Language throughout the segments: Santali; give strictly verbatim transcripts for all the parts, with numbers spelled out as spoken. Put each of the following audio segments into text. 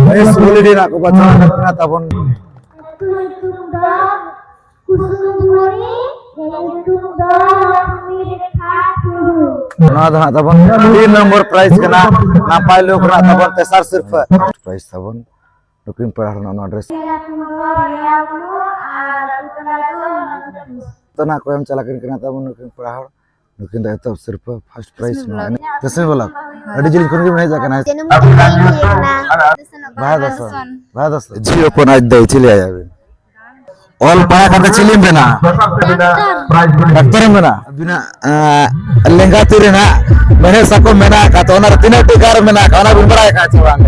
ᱵᱮᱥ ᱠᱩᱞᱤ ᱨᱮᱱᱟᱜ ᱠᱚ ᱵᱟᱪᱷᱟᱣ ᱟᱠᱟᱫ ᱠᱤᱱᱟ ᱛᱟᱵᱚᱱ᱾ ᱟᱹᱛᱩ ᱧᱩᱛᱩᱢ ᱫᱚ ᱠᱩᱥᱩᱢ ᱵᱩᱨᱤ, ᱧᱩᱛᱩᱢ ᱫᱚ ᱞᱚᱠᱷᱢᱤ ᱨᱮᱠᱷᱟ ᱴᱩᱰᱩ᱾ ᱱᱚᱣᱟ ᱫᱚ ᱦᱟᱸᱜ ᱛᱟᱵᱚᱱ ᱛᱤᱱ ᱱᱚᱢᱵᱚᱨ ᱯᱨᱟᱭᱤᱡᱽ ᱠᱟᱱᱟ᱾ ᱱᱟᱯᱟᱭ ᱞᱩᱠ ᱨᱮᱱᱟᱜ ᱛᱟᱵᱚᱱ ᱛᱮᱥᱟᱨ ᱥᱤᱨᱯᱷᱟᱹ᱾ ᱯᱨᱟᱭᱤᱡᱽ ᱛᱟᱵᱚᱱ ᱱᱩᱠᱤᱱ ᱯᱮᱲᱟ ᱦᱚᱲ ᱱᱚᱜᱼᱚ ᱱᱚᱣᱟ ᱰᱨᱮᱥ᱾ ᱧᱩᱛᱩᱢ ᱫᱚ ᱨᱮᱭᱟ ᱢᱩᱨᱢᱩ ᱟᱨ ᱟᱹᱛᱩ ᱴᱚᱞᱟ ᱫᱚ ᱱᱚᱱᱫᱚᱯᱩᱨ᱾ ᱛᱚ ᱱᱟᱜ ᱠᱚ ᱮᱢ ᱪᱟᱞᱟᱜ ᱠᱟᱱᱟ ᱛᱟᱵᱚᱱ ᱱᱩᱠᱤᱱ ᱯᱮᱲᱟ ᱦᱚᱲ᱾ ᱱᱩᱠᱤᱱ ᱫᱚ ᱮᱛᱚᱦᱚᱵ ᱥᱤᱨᱯᱷᱟᱹ ᱯᱷᱟᱥᱴ ᱯᱨᱟᱭᱤᱡᱽ ᱱᱚᱣᱟ ᱮᱱᱮᱡ ᱠᱟᱹᱥᱱᱤ ᱵᱞᱚᱠ᱾ ᱟᱹᱰᱤ ᱡᱤᱞ ᱠᱷᱚᱱ ᱜᱮ ᱦᱮᱡ ᱟᱠᱟᱱᱟ᱾ ᱡᱟᱹᱱᱩᱢ ᱠᱚ ᱤᱭᱟᱹ ᱠᱟᱱᱟ᱾ ᱵᱷᱟᱭ ᱫᱚᱥ, ᱵᱷᱟᱭ ᱫᱚᱥ᱾ ᱡᱤ ᱦᱚᱯᱚᱱ ᱟᱡ ᱫᱚ ᱪᱤᱞᱤ ᱟᱭᱟ ᱵᱤᱱ? ᱚᱞ ᱯᱟᱲᱦᱟᱣ ᱠᱟᱛᱮ ᱪᱤᱞᱤᱢ ᱵᱮᱱᱟ? ᱰᱟᱠᱛᱟᱨ᱾ ᱰᱟᱠᱛᱟᱨᱮᱢ ᱵᱮᱱᱟ? ᱟᱹᱵᱤᱱᱟᱜ, ᱮᱸ, ᱞᱮᱸᱜᱟ ᱛᱤ ᱨᱮᱱᱟᱜ ᱢᱮᱲᱦᱮᱫ ᱥᱟᱠᱚᱢ ᱢᱮᱱᱟᱜ ᱟᱠᱟᱫ, ᱛᱚ ᱚᱱᱟ ᱨᱮ ᱛᱤᱱᱟᱹᱜ ᱴᱤ ᱜᱟᱨ ᱢᱮᱱᱟᱜ ᱟᱠᱟᱫ, ᱚᱱᱟ ᱵᱤᱱ ᱵᱟᱲᱟᱭ ᱟᱠᱟᱫ ᱪᱮ ᱵᱟᱝ?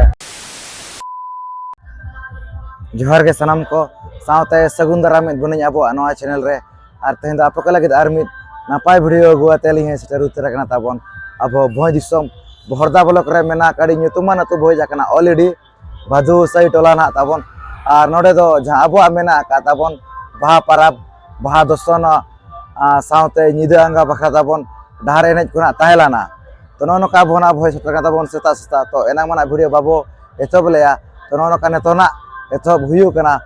ᱡᱚᱦᱟᱨ ᱜᱮ ᱥᱟᱱᱟᱢ ᱠᱚ ᱥᱟᱶᱛᱮ ᱥᱟᱹᱜᱩᱱ ᱫᱟᱨᱟᱢ ᱮᱫ ᱵᱚᱱᱟᱹᱧ ᱟᱵᱚᱣᱟᱜ ᱱᱚᱣᱟ ᱪᱮᱱᱮᱞ ᱨᱮ᱾ ᱟᱨ ᱛᱮᱦᱮᱧ ᱫᱚ ᱟᱯᱮ ᱠᱚ ᱞᱟᱹᱜᱤᱫ ᱟᱨ ᱢᱤᱫ ᱱᱟᱯᱟᱭ ᱵᱷᱤᱰᱤᱭᱳ ᱟᱹᱜᱩ ᱟᱛᱮ ᱟᱹᱞᱤᱧ ᱦᱚᱸ ᱥᱮᱴᱮᱨ ᱩᱛᱟᱹᱨ ᱟᱠᱟᱱᱟ ᱛᱟᱵᱚᱱ ᱟᱵᱚ ᱵᱷᱚᱸᱡᱽ ᱫᱤᱥᱚᱢ ᱵᱚᱦᱚᱲᱫᱟ ᱵᱞᱚᱠ ᱨᱮ ᱢᱮᱱᱟᱜ ᱟᱹᱰᱤ ᱧᱩᱛᱩᱢᱟᱱ ᱟᱹᱛᱩ ᱵᱷᱚᱸᱡᱽ ᱟᱠᱟᱱᱟ ᱚᱞᱤᱰᱤ ᱵᱷᱟᱫᱩ ᱥᱟᱹᱭ ᱴᱚᱞᱟ ᱱᱟᱦᱟᱜ ᱛᱟᱵᱚᱱ᱾ ᱟᱨ ᱱᱚᱰᱮ ᱫᱚ ᱡᱟᱦᱟᱸ ᱟᱵᱚᱣᱟᱜ ᱢᱮᱱᱟᱜ ᱟᱠᱟᱫ ᱛᱟᱵᱚᱱ ᱵᱟᱦᱟ ᱯᱟᱨᱟᱵᱽ, ᱵᱟᱦᱟ ᱫᱚᱥᱚᱱ, ᱟᱨ ᱥᱟᱶᱛᱮ ᱧᱤᱫᱟᱹ ᱟᱸᱜᱟ ᱵᱟᱠᱷᱨᱟ ᱛᱟᱵᱚᱱ ᱰᱟᱦᱟᱨ ᱮᱱᱮᱡ ᱠᱚ ᱱᱟᱦᱟᱜ ᱛᱟᱦᱮᱸ ᱞᱮᱱᱟ᱾ ᱛᱚ ᱱᱚᱜᱼᱚ ᱱᱚᱝᱠᱟ ᱟᱵᱚ ᱱᱟᱦᱟᱜ ᱵᱷᱚᱸᱡᱽ ᱥᱮᱴᱮᱨ ᱠᱟᱱ ᱛᱟᱵᱚᱱ ᱥᱮᱛᱟᱜ ᱥᱮᱛᱟᱜ᱾ ᱛᱚ ᱮᱱᱟᱝ ᱢᱟ ᱱᱟᱦᱟᱜ ᱵᱷᱤᱰᱤᱭᱳ ᱵᱟᱵᱚ ᱮᱛᱚᱦᱚᱵ ᱞᱮᱜᱼᱟ᱾ ᱛᱚ ᱱᱚᱜᱼᱚ ᱱᱚᱝᱠᱟ ᱱᱤᱛᱚᱜ ᱱᱟᱜ ᱮᱛᱚᱦᱚᱵ ᱦᱩᱭᱩᱜ ᱠᱟᱱᱟ᱾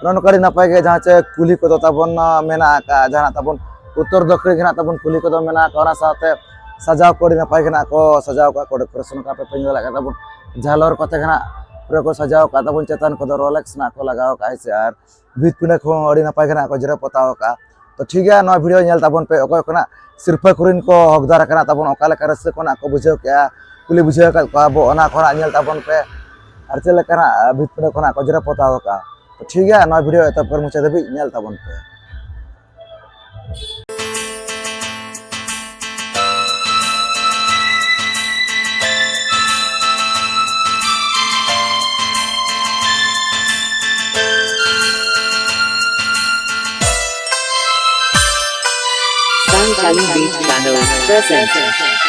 ᱱᱚᱜᱼᱚ ᱱᱚᱝᱠᱟ ᱟᱹᱰᱤ ᱱᱟᱯᱟᱭ ᱜᱮ ᱡᱟᱦᱟᱸ ᱪᱮ ᱠᱩᱞᱦᱤ ᱠᱚᱫᱚ ᱛᱟᱵᱚᱱ, ᱟᱸ, ᱢᱮᱱᱟᱜ ᱟᱠᱟᱫ, ᱡᱟᱦᱟᱸ ᱱᱟᱜ ᱛᱟᱵᱚᱱ ᱩᱛᱛᱚᱨ ᱫᱚᱠᱠᱷᱤᱱ ᱜᱮ ᱱᱟᱜ ᱛᱟᱵᱚᱱ ᱠᱩᱞᱦᱤ ᱠᱚᱫᱚ ᱢᱮᱱᱟᱜ ᱟᱠᱟᱫ, ᱚᱱᱟ ᱥᱟᱶᱛᱮ ᱥᱟᱡᱟᱣ ᱠᱚ ᱟᱹᱰᱤ ᱱᱟᱯᱟᱭ ᱜᱮ ᱱᱟᱜ ᱠᱚ ᱥᱟᱡᱟᱣ ᱠᱟᱜᱼᱟ, ᱠᱚ ᱰᱮᱠᱳᱨᱮᱥᱚᱱ ᱠᱟᱜᱼᱟ᱾ ᱯᱮ ᱧᱮᱞ ᱫᱟᱲᱮᱭᱟᱜ ᱠᱟᱱ ᱛᱟᱵᱚᱱ ᱡᱷᱟᱞᱚᱨ ᱠᱚᱛᱮ ᱜᱮ ᱱᱟᱜ ᱯᱩᱨᱟᱹ ᱠᱚ ᱥᱟᱡᱟᱣ ᱠᱟᱜᱼᱟ ᱛᱟᱵᱚᱱ᱾ ᱪᱮᱛᱟᱱ ᱠᱚᱫᱚ ᱨᱳᱞᱮᱠᱥ ᱱᱟᱜ ᱠᱚ ᱞᱟᱜᱟᱣ ᱠᱟᱜᱼᱟ, ᱦᱮᱸ ᱥᱮ, ᱟᱨ ᱵᱷᱤᱛ ᱯᱤᱸᱰᱟᱹ ᱠᱚᱦᱚᱸ ᱟᱹᱰᱤ ᱱᱟᱯᱟᱭ ᱜᱮ ᱱᱟᱜ ᱠᱚ ᱡᱮᱨᱮᱲ ᱯᱚᱛᱟᱣ ᱠᱟᱜᱼᱟ᱾ ᱛᱚ ᱴᱷᱤᱠ ᱜᱮᱭᱟ, ᱱᱚᱣᱟ ᱵᱷᱤᱰᱤᱭᱳ ᱧᱮᱞ ᱛᱟᱵᱚᱱ ᱯᱮ᱾ ᱚᱠᱚᱭ ᱠᱚ ᱱᱟᱜ ᱥᱤᱨᱯᱷᱟᱹ ᱠᱚᱨᱮᱱ ᱠᱚ ᱦᱚᱠᱫᱟᱨ ᱟᱠᱟᱱᱟ ᱛᱟᱵᱚᱱ, ᱚᱠᱟ ᱞᱮᱠᱟ ᱨᱟᱹᱥᱠᱟᱹ ᱠᱚ ᱱᱟᱜ ᱠᱚ ᱵᱩᱡᱷᱟᱹᱣ ᱠᱮᱜᱼᱟ, ᱠᱩᱞᱤ ᱵᱩᱡᱷᱟᱹᱣ ᱟᱠᱟᱫ ᱠᱚᱣᱟ ᱵᱚ, ᱚᱱᱟ ᱠᱚ ᱱᱟᱜ ᱧᱮᱞ ᱛᱟᱵᱚᱱ ᱯᱮ᱾ ᱟᱨ ᱪᱮᱫ ᱞᱮᱠᱟ ᱱᱟᱜ ᱵᱷᱤᱛ ᱯᱤᱸᱰᱟᱹ ᱠᱚ ᱱᱟᱜ ᱠᱚ ᱡᱮᱨᱮᱲ ᱯᱚᱛᱟᱣ ᱠᱟᱜᱼᱟ᱾ ᱛᱚ ᱴᱷᱤᱠ ᱜᱮᱭᱟ, ᱱᱚᱣᱟ ᱵᱷᱤᱰᱤᱭᱳ ᱮᱛᱚᱦᱚᱵ ᱠᱷᱚᱱ ᱢᱩᱪᱟᱹᱫ ᱫᱷᱟᱹᱵᱤᱡ ᱧᱮᱞ ᱛᱟᱵᱚᱱ ᱯᱮ᱾ Sound Challenge Beat Channel presents.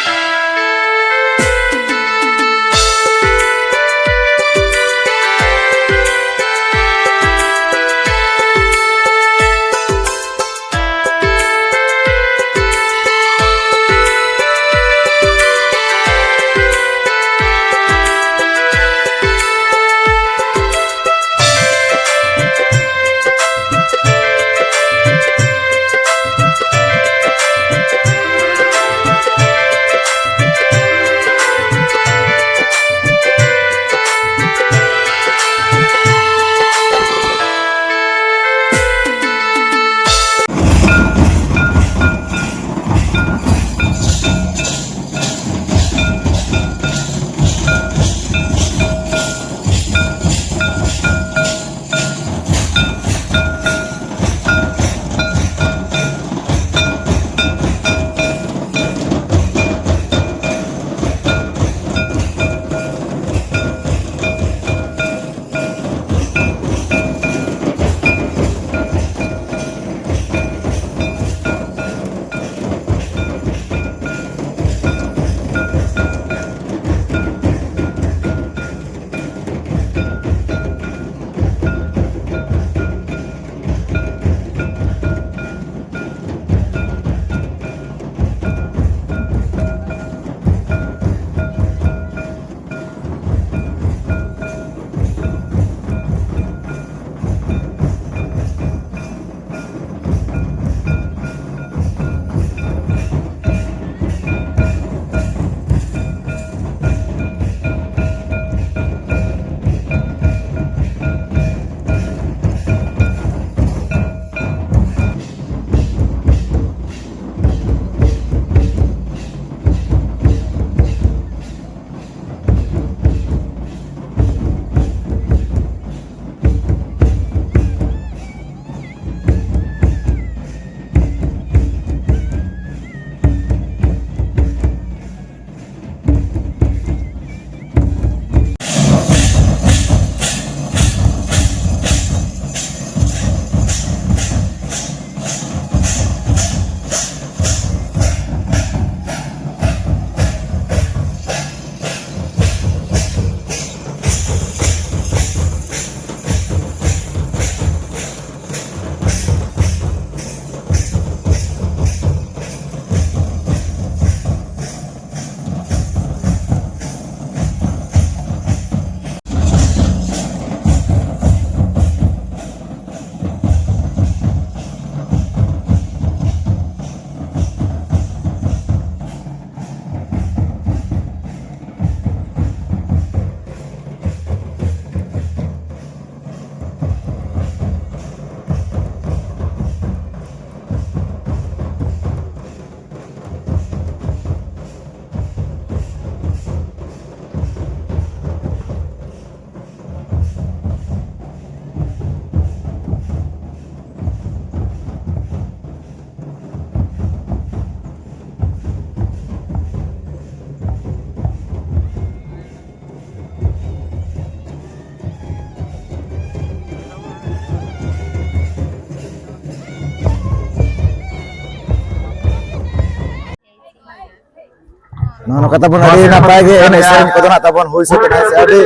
ᱱᱚᱜᱼᱚ ᱱᱚᱝᱠᱟ ᱛᱟᱵᱚᱱ ᱟᱹᱰᱤ ᱱᱟᱯᱟᱭ ᱜᱮ ᱮᱱᱮᱡ ᱥᱮᱨᱮᱧ ᱠᱚᱫᱚ ᱱᱟᱜ ᱛᱟᱵᱚᱱ ᱦᱩᱭ ᱥᱟᱹᱛ ᱮᱱᱟ, ᱥᱮ ᱟᱹᱰᱤ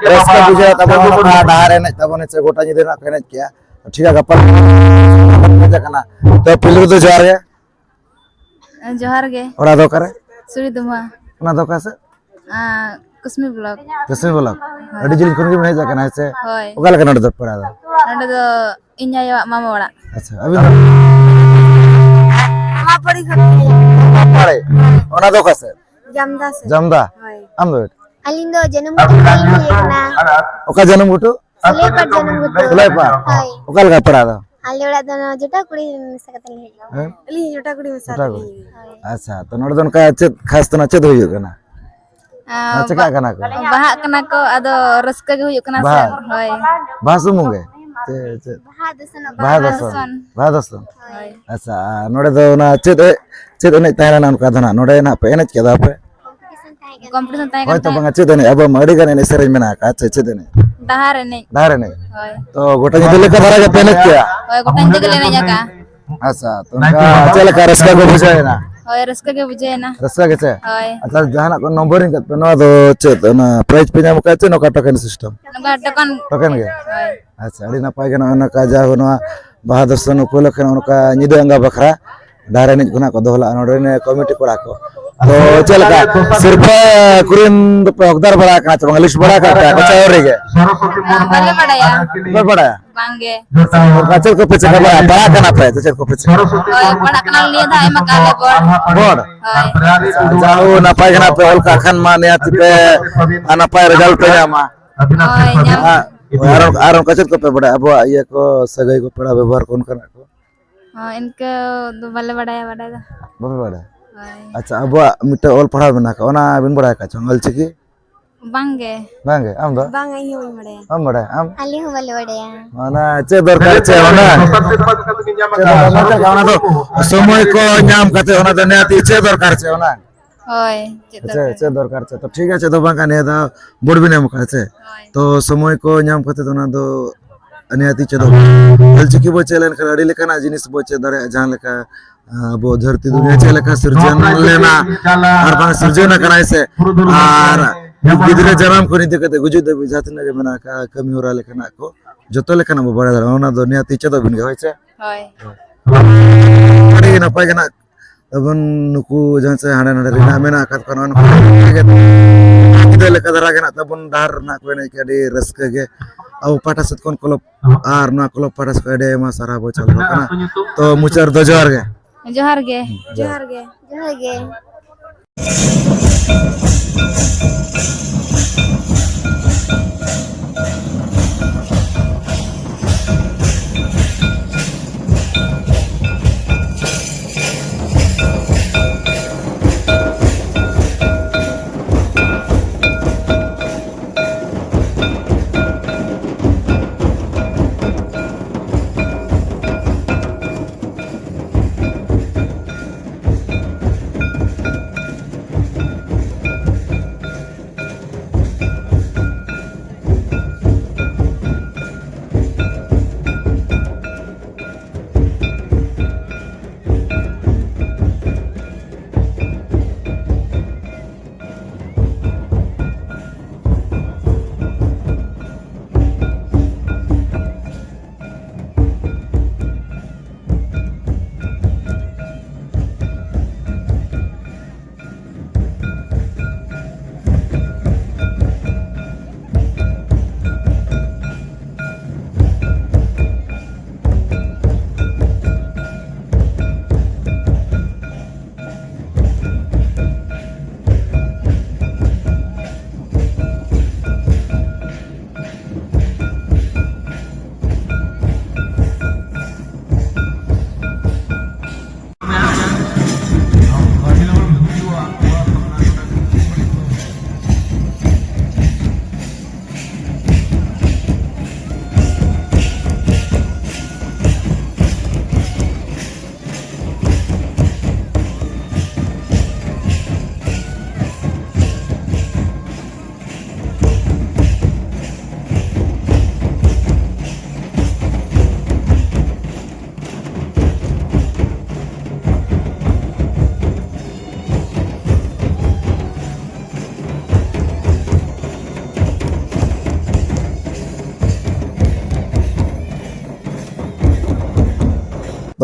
ᱨᱟᱹᱥᱠᱟᱹ ᱵᱩᱡᱷᱟᱹᱜᱼᱟ ᱛᱟᱵᱚᱱ ᱱᱚᱜᱼᱚ ᱱᱚᱝᱠᱟ ᱰᱟᱦᱟᱨ ᱮᱱᱮᱡ ᱛᱟᱵᱚᱱ, ᱥᱮ ᱜᱚᱴᱟ ᱧᱤᱫᱟᱹ ᱱᱟᱜ ᱠᱚ ᱮᱱᱮᱡ ᱠᱮᱜᱼᱟ᱾ ᱴᱷᱤᱠ ᱜᱮᱭᱟ, ᱜᱟᱯᱟ ᱦᱮᱡ ᱟᱠᱟᱱᱟ᱾ ᱛᱚ ᱯᱩᱭᱞᱩ ᱨᱮᱫᱚ ᱡᱚᱦᱟᱨ ᱜᱮ᱾ ᱡᱚᱦᱟᱨ ᱜᱮ᱾ ᱚᱲᱟᱜ ᱫᱚ ᱚᱠᱟᱨᱮ? ᱥᱩᱨᱤ ᱫᱩᱢᱦᱟ᱾ ᱚᱱᱟ ᱫᱚ ᱚᱠᱟ ᱥᱮᱫ? ᱟᱸ, ᱠᱟᱹᱥᱢᱤ ᱵᱞᱚᱠ᱾ ᱠᱟᱹᱥᱢᱤ ᱵᱞᱚᱠ᱾ ᱦᱳᱭ᱾ ᱟᱹᱰᱤ ᱡᱤᱞ ᱠᱷᱚᱱ ᱜᱮᱢ ᱦᱮᱡ ᱟᱠᱟᱱᱟ, ᱦᱮᱸ ᱥᱮ? ᱦᱳᱭ᱾ ᱚᱠᱟ ᱞᱮᱠᱟ ᱱᱚᱰᱮ ᱫᱚ ᱯᱮᱲᱟ ᱫᱚ? ᱱᱚᱰᱮ ᱫᱚ ᱤᱧ ᱟᱭᱳᱣᱟᱜ ᱢᱟᱢᱟ ᱚᱲᱟᱜ᱾ ᱟᱪᱪᱷᱟ, ᱟᱹᱵᱤᱱ ᱫᱚ? ᱢᱟᱢᱟᱯᱟᱲᱤ ᱠᱷᱚᱱ᱾ ᱢᱟᱢᱟᱯᱟᱲᱤ? ᱚᱱᱟ ᱫᱚ ᱚᱠᱟ ᱥᱮᱫ? ᱡᱟᱢᱫᱟ ᱥᱮᱫ᱾ ᱡᱟᱢᱫᱟ? ᱦᱳᱭ᱾ ᱟᱢ ᱫᱚ? ᱟᱹᱞᱤᱧ ᱫᱚ ᱡᱟᱹᱱᱩᱢ ᱜᱷᱩᱴᱩ ᱠᱷᱚᱱ ᱞᱤᱧ ᱦᱮᱡ ᱟᱠᱟᱱᱟ᱾ ᱚᱠᱟ ᱡᱟᱹᱱᱩᱢ ᱜᱷᱩᱴᱩ? ᱥᱩᱞᱟᱹᱭᱯᱟᱲ ᱡᱟᱹᱱᱩᱢ ᱜᱷᱩᱴᱩ᱾ ᱥᱩᱞᱟᱹᱭᱯᱟᱲ? ᱦᱳᱭ᱾ ᱚᱠᱟ ᱞᱮᱠᱟ ᱯᱮᱲᱟ ᱫᱚ? ᱟᱞᱮ ᱚᱲᱟᱜ ᱫᱚ ᱱᱚᱣᱟ ᱡᱚᱴᱟ ᱠᱩᱲᱤ ᱢᱮᱥᱟ ᱠᱟᱛᱮ ᱞᱤᱧ ᱦᱮᱡ ᱟᱠᱟᱱᱟ᱾ ᱦᱮᱸ? ᱟᱹᱞᱤᱧ ᱡᱚᱴᱟ ᱠᱩᱲᱤ ᱢᱮᱥᱟ ᱡᱚᱴᱟ ᱠᱟᱛᱮ ᱠᱩᱲᱤ᱾ ᱞᱤᱧ ᱦᱮᱡ ᱟᱠᱟᱱᱟ᱾ ᱦᱳᱭ᱾ ᱟᱪᱪᱷᱟ, ᱛᱚ ᱱᱚᱰᱮ ᱫᱚ ᱚᱱᱠᱟ ᱪᱮᱫ ᱠᱷᱟᱥ ᱛᱮᱱᱟᱜ ᱪᱮᱫ ᱦᱩᱭᱩᱜ ᱠᱟᱱᱟ? ᱟᱨ ᱪᱮᱠᱟᱜ ᱵᱟ-, ᱠᱟᱱᱟ ᱠᱚ? ᱵᱟᱦᱟᱜ ᱠᱟᱱᱟ ᱠᱚ, ᱟᱫᱚ ᱨᱟᱹᱥᱠᱟᱹ ᱜᱮ ᱦᱩᱭᱩᱜ ᱠᱟᱱᱟ ᱵᱟᱦᱟ? ᱥᱮ᱾ ᱦᱳᱭ᱾ ᱵᱟᱦᱟ ᱥᱩᱢᱩᱝ ᱜᱮ? ᱪᱮ-, ᱪᱮᱫ? ᱵᱟᱦᱟ ᱫᱚᱥᱚᱱᱚᱜ ᱵᱟᱦᱟ ᱠᱟᱱᱟ᱾ ᱫᱚᱥᱚᱱ᱾ ᱵᱟᱦᱟ ᱫᱚᱥᱚᱱ᱾ ᱦᱳᱭ᱾ ᱟᱪᱪᱷᱟ, ᱟᱨ ᱱᱚᱰᱮ ᱫᱚ ᱚᱱᱟ ᱪᱮᱫ ᱮ-, ᱪᱮᱫ ᱮᱱᱮᱡ ᱛᱟᱦᱮᱸ ᱞᱮᱱᱟ ᱚᱱᱠᱟ ᱫᱚ ᱱᱟᱜ? ᱱᱚᱰᱮ ᱱᱟᱜ ᱯᱮ ᱮᱱᱮᱡ ᱠᱮᱫᱟ ᱯᱮ? ᱠᱚᱢᱯᱤᱴᱤᱥᱚᱱ ᱛᱟᱦᱮᱸ ᱠᱟᱱ ᱦᱳᱭ ᱛᱚ ᱛᱟᱦᱮᱸᱫ᱾ ᱵᱟᱝᱟ, ᱪᱮᱫ ᱮᱱᱮᱡ? ᱟᱵᱚᱣᱟᱜ ᱢᱟ ᱟᱹᱰᱤ ᱜᱟᱱ ᱮᱱᱮᱡ ᱥᱮᱨᱮᱧ ᱢᱮᱱᱟᱜ ᱟᱠᱟᱫ᱾ ᱪᱮᱫ, ᱪᱮᱫ ᱮᱱᱮᱡ? ᱰᱟᱦᱟᱨ ᱮᱱᱮᱡ᱾ ᱰᱟᱦᱟᱨ ᱮᱱᱮᱡ? ᱦᱳᱭ᱾ ᱛᱚ ᱜᱚᱴᱟ ᱧᱤᱫᱟᱹ ᱞᱮᱠᱟ ᱫᱷᱟᱨᱟ ᱜᱮᱯᱮ ᱮᱱᱮᱡ ᱠᱮᱜᱼᱟ? ᱦᱳᱭ, ᱜᱚᱴᱟ ᱧᱤᱫᱟᱹ ᱜᱮᱞᱮ ᱮᱱᱮᱡ ᱟᱠᱟᱜᱼᱟ᱾ ᱟᱪᱪᱷᱟ, ᱛᱚ ᱚᱱᱠᱟ ᱪᱮᱫ ᱞᱮᱠᱟ ᱨᱟᱹᱥᱠᱟᱹ ᱠᱚ ᱵᱩᱡᱷᱟᱹᱣ ᱮᱱᱟ? ᱦᱳᱭ, ᱨᱟᱹᱥᱠᱟᱹ ᱜᱮ ᱵᱩᱡᱷᱟᱹᱣ ᱮᱱᱟ᱾ ᱨᱟᱹᱥᱠᱟᱹ ᱜᱮ ᱪᱮ? ᱦᱳᱭ᱾ ᱟᱪᱪᱷᱟ, ᱡᱟᱦᱟᱱᱟᱜ ᱠᱚ ᱱᱚᱢᱵᱚᱨᱤᱝ ᱠᱟᱛᱮ ᱯᱮ, ᱱᱚᱣᱟ ᱫᱚ ᱪᱮᱫ, ᱚᱱᱟ ᱯᱨᱟᱭᱤᱡᱽ ᱯᱮ ᱧᱟᱢ ᱟᱠᱟᱫ ᱪᱮ ᱱᱚᱝᱠᱟ ᱴᱳᱠᱮᱱ ᱥᱤᱥᱴᱮᱢ? ᱱᱚᱝᱠᱟ ᱴᱳᱠᱮᱱ᱾ ᱴᱳᱠᱮᱱ ᱜᱮ? ᱦᱳᱭ᱾ ᱟᱪᱪᱷᱟ, ᱟᱹᱰᱤ ᱱᱟᱯᱟᱭ ᱜᱮ ᱱᱚᱜᱼᱚᱭ ᱱᱚᱝᱠᱟ ᱡᱟᱦᱟᱸ ᱱᱚᱣᱟ ᱵᱟᱦᱟ ᱫᱚᱥᱚᱱ ᱩᱯᱚᱞᱚᱠᱠᱷᱮ ᱱᱚᱜᱼᱚ ᱱᱚᱝᱠᱟ ᱧᱤᱫᱟᱹ ᱟᱸᱜᱟ ᱵᱟᱠᱷᱨᱟ ᱰᱟᱦᱟᱨ ᱮᱱᱮᱡ ᱠᱚ ᱱᱟᱜ ᱠᱚ ᱫᱚᱦᱚ ᱞᱟᱜᱼᱟ ᱱᱚᱰᱮ ᱨᱮᱱ ᱠᱚᱢᱤᱴᱤ ᱠᱚᱲᱟ ᱠᱚ᱾ ᱛᱚ ᱪᱮᱫ ᱞᱮᱠᱟ ᱥᱤᱨᱯᱷᱟᱹ ᱠᱚᱨᱮᱱ ᱫᱚᱯᱮ ᱦᱚᱠᱫᱟᱨ ᱵᱟᱲᱟ ᱟᱠᱟᱱᱟ ᱥᱮ ᱵᱟᱝ? ᱞᱤᱥᱴ ᱵᱟᱲᱟ ᱟᱠᱟᱫ ᱯᱮ ᱠᱚᱪᱟ ᱟᱹᱣᱨᱤ ᱜᱮ? ᱵᱟᱞᱮ ᱵᱟᱲᱟᱭᱟ᱾ ᱵᱟᱯᱮ ᱵᱟᱲᱟᱭᱟ? ᱵᱟᱝᱜᱮ᱾ ᱚᱱᱠᱟ ᱪᱮᱫ ᱠᱚᱯᱮ ᱪᱮᱠᱟ ᱵᱟᱲᱟᱭᱟ? ᱯᱟᱲᱦᱟᱜ ᱠᱟᱱᱟ ᱯᱮ ᱥᱮ ᱪᱮᱫ ᱠᱚᱯᱮ ᱪᱮᱠᱟ? ᱦᱳᱭ, ᱯᱟᱲᱦᱟᱜ ᱠᱟᱱᱟ, ᱱᱤᱭᱟᱹ ᱫᱷᱟᱣ ᱮᱢ ᱟᱠᱟᱫ ᱞᱮ ᱵᱳᱨᱰ᱾ ᱵᱳᱨᱰ? ᱦᱳᱭ᱾ ᱟᱪᱪᱷᱟ, ᱡᱟ ᱦᱳ, ᱱᱟᱯᱟᱭ ᱜᱮ ᱱᱟᱜ ᱯᱮ ᱚᱞ ᱠᱟᱜ ᱠᱷᱟᱱ ᱢᱟ ᱱᱤᱦᱟᱹᱛ ᱯᱮ ᱟᱨ ᱱᱟᱯᱟᱭ ᱨᱮᱡᱟᱞᱴ ᱯᱮ ᱧᱟᱢᱟ᱾ ᱦᱳᱭ, ᱧᱟᱢ᱾ ᱟᱨ, ᱟᱨ ᱚᱱᱠᱟ ᱪᱮᱫ ᱠᱚᱯᱮ ᱵᱟᱲᱟᱭᱟ ᱟᱵᱚᱣᱟᱜ ᱤᱭᱟᱹ ᱠᱚ, ᱥᱟᱹᱜᱟᱹᱭ ᱠᱚ, ᱯᱮᱲᱟ ᱵᱮᱵᱚᱦᱟᱨ ᱠᱚ ᱚᱱᱠᱟᱱᱟᱜ ᱠᱚ? ᱦᱚᱸ, ᱤᱱᱠᱟᱹ ᱫᱚ ᱵᱟᱞᱮ ᱵᱟᱲᱟᱭᱟ ᱵᱟᱰᱟᱭ ᱫᱚ᱾ ᱵᱟᱯᱮ ᱵᱟᱲᱟᱭᱟ? ᱦᱳᱭ᱾ ᱟᱪᱪᱷᱟ, ᱟᱵᱚᱣᱟᱜ ᱢᱤᱫᱴᱮᱱ ᱚᱞ ᱯᱟᱲᱦᱟᱣ ᱢᱮᱱᱟᱜ ᱟᱠᱟᱫ, ᱚᱱᱟ ᱵᱤᱱ ᱵᱟᱲᱟᱭ ᱟᱠᱟᱫ ᱪᱚᱝ, ᱚᱞ ᱪᱤᱠᱤ? ᱵᱟᱝᱜᱮ᱾ ᱵᱟᱝᱜᱮ, ᱟᱢ ᱫᱚ? ᱵᱟᱝ, ᱤᱧ ᱦᱚᱸ ᱵᱟᱹᱧ ᱵᱟᱲᱟᱭᱟ᱾ ᱵᱟᱢ ᱵᱟᱲᱟᱭᱟ, ᱟᱢ? ᱟᱹᱞᱤᱧ ᱦᱚᱸ ᱵᱟᱞᱮ ᱵᱟᱲᱟᱭᱟ᱾ ᱚᱱᱟ ᱪᱮᱫ ᱫᱚᱨᱠᱟᱨ ᱪᱮᱫ ᱚᱱᱟ? ᱪᱮᱫ ᱫᱚᱨᱠᱟᱨ ᱪᱮᱫ ᱚᱱᱟ ᱫᱚ? ᱥᱚᱢᱚᱭ ᱠᱚ ᱧᱟᱢ ᱠᱟᱛᱮ ᱚᱱᱟ ᱫᱚ ᱱᱤᱦᱟᱹᱛ ᱪᱮᱫ ᱫᱚᱨᱠᱟᱨ ᱪᱮᱫ ᱚᱱᱟ? ᱦᱳᱭ, ᱪᱮᱫ ᱪᱮᱫ, ᱫᱚᱨᱠᱟᱨ? ᱪᱮᱫ ᱫᱚᱨᱠᱟᱨ ᱪᱮᱫ? ᱛᱚ ᱴᱷᱤᱠ ᱟᱪᱷᱮ, ᱫᱚ ᱵᱟᱝ ᱠᱷᱟᱱ ᱱᱤᱭᱟᱹ ᱫᱷᱟᱣ ᱵᱳᱨᱰ ᱵᱤᱱ ᱮᱢ ᱟᱠᱟᱫᱼᱟ ᱪᱮ? ᱦᱳᱭ᱾ ᱛᱚ ᱥᱚᱢᱚᱭ ᱠᱚ ᱧᱟᱢ ᱠᱟᱛᱮ ᱫᱚ ᱚᱱᱟ ᱫᱚ ᱱᱤᱦᱟᱹᱛ ᱪᱮᱫᱚᱜ᱾ ᱚᱞ ᱪᱤᱠᱤ ᱵᱚ ᱪᱮᱫ ᱞᱮᱱᱠᱷᱟᱱ ᱟᱹᱰᱤ ᱞᱮᱠᱟᱱᱟᱜ ᱡᱤᱱᱤᱥ ᱵᱚ ᱪᱮᱫ ᱫᱟᱲᱮᱭᱟᱜᱼᱟ, ᱡᱟᱦᱟᱸ ᱞᱮᱠᱟ ᱟᱵᱚ ᱫᱷᱟᱹᱨᱛᱤ ᱫᱩᱱᱤᱭᱟᱹ ᱪᱮᱫ ᱞᱮᱠᱟ ᱥᱤᱨᱡᱚᱱ ᱞᱮᱱᱟ ᱟᱨ ᱵᱟᱝ ᱥᱤᱨᱡᱚᱱ ᱟᱠᱟᱱᱟᱭ ᱥᱮ, ᱟᱨ ᱜᱤᱫᱽᱨᱟᱹ ᱡᱟᱱᱟᱢ ᱠᱷᱚᱱ ᱤᱫᱤ ᱠᱟᱛᱮ ᱜᱩᱡᱩᱜ ᱫᱷᱟᱹᱵᱤᱡ ᱡᱟᱦᱟᱸ ᱛᱤᱱᱟᱹᱜ ᱜᱮ ᱢᱮᱱᱟᱜ ᱟᱠᱟᱫ ᱠᱟᱹᱢᱤ ᱦᱚᱨᱟ ᱞᱮᱠᱟᱱᱟᱜ ᱠᱚ, ᱡᱚᱛᱚ ᱞᱮᱠᱟᱱᱟᱜ ᱵᱚ ᱵᱟᱲᱟᱭ ᱫᱟᱲᱮᱭᱟᱜᱼᱟ᱾ ᱚᱱᱟ ᱫᱚ ᱱᱤᱦᱟᱹᱛᱤ ᱪᱮᱫᱚᱜ ᱵᱤᱱ ᱜᱮ, ᱦᱳᱭ ᱥᱮ? ᱦᱳᱭ᱾ ᱟᱹᱰᱤ ᱱᱟᱯᱟᱭ ᱜᱮ ᱱᱟᱜ ᱛᱟᱵᱚᱱ, ᱱᱩᱠᱩ ᱡᱟᱦᱟᱸ ᱥᱮ ᱦᱟᱸᱰᱮ ᱱᱟᱰᱮ ᱨᱮᱱᱟᱜ ᱢᱮᱱᱟᱜ ᱟᱠᱟᱫ ᱠᱚᱣᱟ, ᱱᱚᱜᱼᱚ ᱱᱚᱝᱠᱟ ᱜᱮ ᱧᱤᱫᱟᱹ ᱞᱮᱠᱟ ᱫᱷᱟᱨᱟ ᱜᱮ ᱱᱟᱜ ᱛᱟᱵᱚᱱ ᱰᱟᱦᱟᱨ ᱨᱮᱱᱟᱜ ᱠᱚ ᱮᱱᱮᱡ ᱠᱮᱜᱼᱟ, ᱟᱹᱰᱤ ᱨᱟᱹᱥᱠᱟᱹ ᱜᱮ᱾ ᱟᱵᱚ ᱯᱟᱦᱴᱟ ᱥᱮᱫ ᱠᱷᱚᱱ ᱠᱞᱚᱵ ᱟᱨ ᱱᱚᱣᱟ ᱠᱞᱚᱵ ᱯᱟᱦᱴᱟ ᱥᱮᱫ ᱠᱷᱚᱱ ᱟᱹᱰᱤ ᱟᱭᱢᱟ ᱥᱟᱨᱦᱟᱣ ᱵᱚ ᱪᱟᱞ ᱟᱠᱚ ᱠᱟᱱᱟ᱾ ᱛᱚ ᱢᱩᱪᱟᱹᱫ ᱨᱮᱫᱚ ᱡᱚᱦᱟᱨ ᱜᱮ᱾ ᱡᱚᱦᱟᱨ ᱜᱮ᱾ ᱡᱚᱦᱟᱨ ᱜᱮ᱾ ᱡᱚᱦᱟᱨ ᱜᱮ᱾